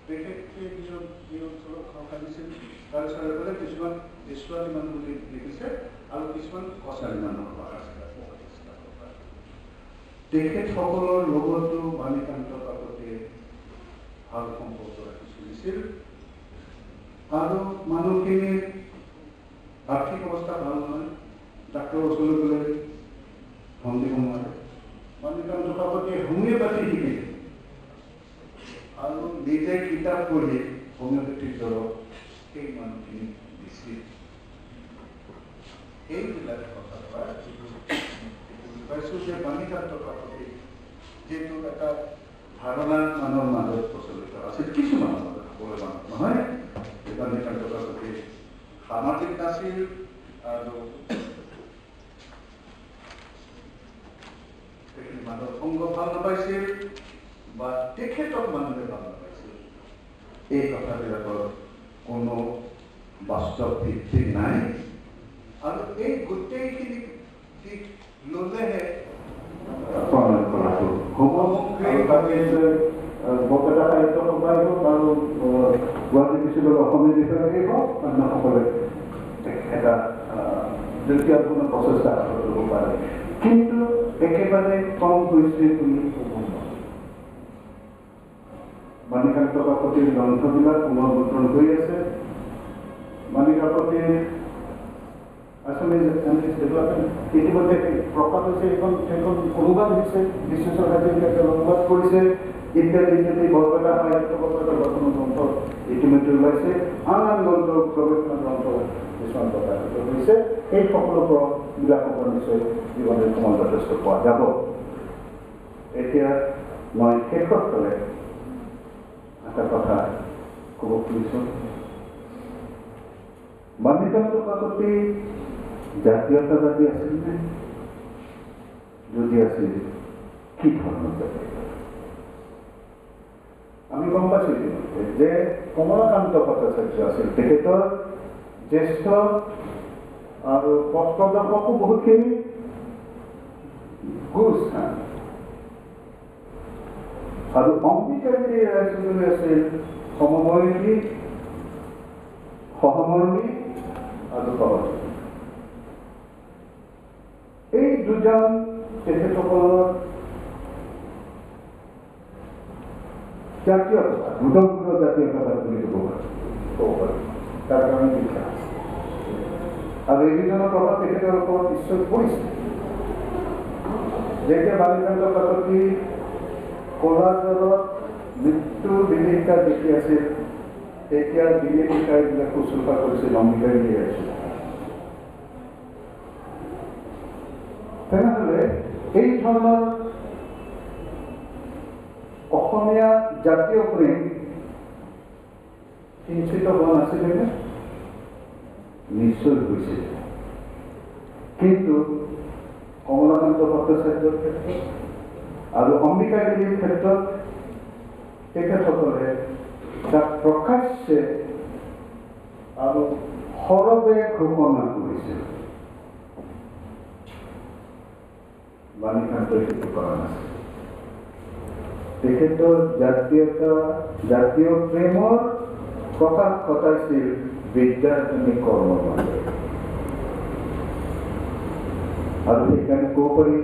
Speaker 1: তেখেতে নিজৰ যি অঞ্চলত ঘৰ সাজিছিল তাৰ চাৰিওফালে কিছুমান দেশোৱালী মানুহ বুলি লিখিছে আৰু কিছুমান কছাৰী মানুহৰ বাস আছিলে। তেখেতসকলৰ লগতো বাণীকান্ত কাকতিয়ে ভাল সম্পৰ্ক ৰাখি চলিছিল আৰু মানুহখিনিৰ আৰ্থিক অৱস্থা ভাল নহয়, ডাক্তৰৰ ওচৰলৈ গ'লে ধন দিব নোৱাৰে। বাণীকান্ত কাকতিয়ে হোমিঅ'পেথি শিকিলে আৰু নিজে কিতাপ পঢ়ি হোমিঅ'পেথিক দৰৱ সেই মানুহখিনিক দিছিল। এইবিলাক কথাৰ পৰা পাইছোঁ যে বাণীকান্ত কাকতি যিটো এটা ধাৰণা মানুহৰ মাজত প্ৰচলিত আছিল, কিছুমানৰ মাজত, সকলো মানুহ নহয়, যে বাণীকান্ত কাকতি সামাজিক নাছিল আৰু তেখেতে মানুহৰ সংগ ভাল নাপাইছিল বা তেখেতক মানুহে ভাল নাপাইছিল, এই কথাবিলাকৰ কোনো বাস্তৱ ভিত্তি নাই। আৰু এই গোটেইখিনি দিশ ল'লেহে
Speaker 2: প্ৰণয়ন কৰাটো হ'ব। আৰু তাতে বৰপেটা সাহিত্য সভাই হওক আৰু গুৱাহাটী বিশ্ববিদ্যালয়ৰ অসমীয়া বিষয়াকেই হওক, অন্যসকলে এটা যুক্তিপূৰ্ণ প্ৰচেষ্টা হাতত ল'ব পাৰে, কিন্তু একেবাৰে কম হৈছে বুলি ক'ব নোৱাৰে। বাণীকান্ত কাকতিৰ গ্ৰন্থবিলাক পুনৰ মুদ্ৰণ হৈ আছে। বাণী কাকতিৰ আছামিজ ডেভেলপমেণ্ট ইতিমধ্যে প্ৰকাশ হৈছে, সেইখন অনুবাদ হৈছে, বিশ্বেশ্বৰ হাজৰিকাই অনুবাদ কৰিছে, ইত্যাদি ইত্যাদি। বৰপেটা সাহিত্য সভাৰ কেইবাখনো গ্ৰন্থ ইতিমধ্যে ওলাইছে, আন আন গ্ৰন্থ, গৱেষণা গ্ৰন্থ কিছুমান প্ৰকাশিত হৈছে। এই সকলোবিলাকৰ পৰা নিশ্চয় জীৱনৰ সমল যথেষ্ট পোৱা যাব। এতিয়া মই শেষত ফালে এটা কথা ক'ব খুজিছোঁ। বাণীকান্ত কাকতি জাতীয়তাবাদী আছিল নে? যদি আছিল, কি ধৰণৰ জাতীয়তাবাদী? আমি গম পাইছোঁ ইতিমধ্যে যে কমলাকান্ত ভট্টাচাৰ্য আছিল তেখেতৰ জ্যেষ্ঠ আৰু পথ প্ৰদৰ্শকো বহুতখিনি গুৰুস্থান, আৰু অম্বিকাগিৰি ৰায়চৌধুৰী আছিল সমবয়সী, সহমৰ্মী আৰু সহযোগী। এই দুজন তেখেতসকলৰ জাতীয়তাবাদ, দুজন জাতীয়তাবাদ বুলি ক'ব পাৰি, তাৰ কাৰণে বিখ্যাত আছে। আৰু এই দুজনৰ প্ৰভাৱ তেখেতৰ ওপৰত নিশ্চয় পৰিছে। যেতিয়া বাণীকান্ত কাকতি ক'লা জ্বৰত মৃত্যুৰ বিভীষিকা দেখি আছিল, তেতিয়া দিনে নিশাই শুশ্ৰূষা কৰিছিল অম্বিকাগিৰি ৰায়চৌধুৰী। তেনেহ'লে এই ধৰণৰ অসমীয়া জাতীয় প্ৰেম কিঞ্চিত হোৱা নাছিলেনে? নিশ্চয় হৈছিল। কিন্তু কমলাকান্ত ভট্টাচাৰ্যৰ ক্ষেত্ৰত আৰু অম্বিকাগিৰিৰ ক্ষেত্ৰত তেখেতসকলে তাক প্ৰকাশ্যে আৰু সৰবে ঘোষণা কৰিছিল। বাণীকান্তই সেইটো কৰা নাছিল। তেখেতৰ জাতীয় প্ৰেমৰ প্ৰকাশ ঘটাইছিল বিদ্যায়তনিক কৰ্মৰ মাজেৰে। আৰু সেইকাৰণে ক'ব পাৰি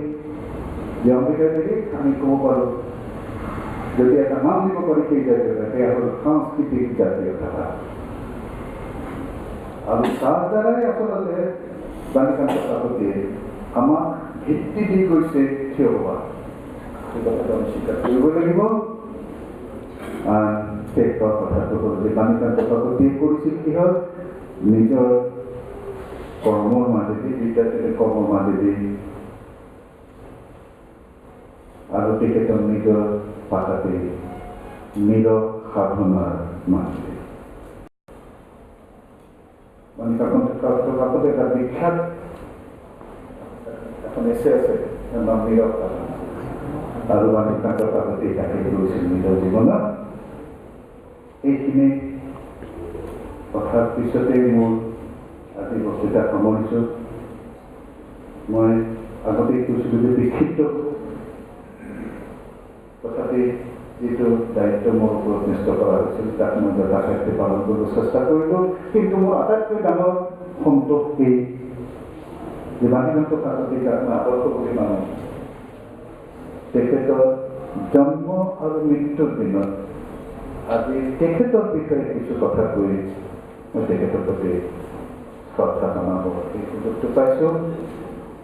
Speaker 2: যে অম্বিকা দেৱীক আমি ক'ব পাৰোঁ, যদি এটা নাম দিব পাৰি সেই জাতীয়তা, সেয়া হ'ল সাংস্কৃতিক জাতীয়তাবাদ। আৰু তাৰ দ্বাৰাই আচলতে বাণীকান্ত কাকতিয়ে আমাক ভিত্তি দি গৈছে থিয় হোৱা। সেই কথাটো আমি স্বীকাৰ কৰিব লাগিব। শেষৰ কথাটো হ'ল যে বাণীকান্ত কাকতিয়ে কৰিছিল কি হ'ল, নিজৰ কৰ্মৰ মাজেদি, বিদ্যাৰ্থীৰ কৰ্মৰ মাজেদি আৰু তেখেতৰ নিজৰ ভাষাতে নীৰৱ সাধনাৰ মাজেদি। বাণীকান্ত কাকতি এটা বিখ্যাত এখন এছে আছে, নাম নীৰৱ সাধনা। আৰু বাণীকান্ত কাকতি তাকে কৰিছিল নিজৰ জীৱনত। এইখিনি কথাৰ পিছতেই মোৰ আজি বক্তৃতা সামৰিছোঁ। মই আগতেই কৈছিলোঁ যে বিক্ষিপ্ত, তথাপি যিটো দায়িত্ব মোৰ ওপৰত ন্যস্ত কৰা হৈছিল তাক মই যথাসাধ্য পালন কৰিব চেষ্টা কৰিলোঁ। কিন্তু মোৰ আটাইতকৈ ডাঙৰ সন্তোষ এই যে বাণীকান্ত কাকতি, যাক মই আদৰ্শ বুলি মানো, তেখেতৰ জন্ম আৰু মৃত্যুৰ দিনত আজি তেখেতৰ বিষয়ে কিছু কথা কৈ মই তেখেতৰ প্ৰতি শ্ৰদ্ধা জনাব এই সুযোগটো পাইছোঁ।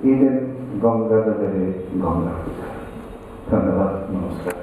Speaker 2: ই যেন গংগা জলেৰে গংগা পূজা। ধন্যবাদ, নমস্কাৰ।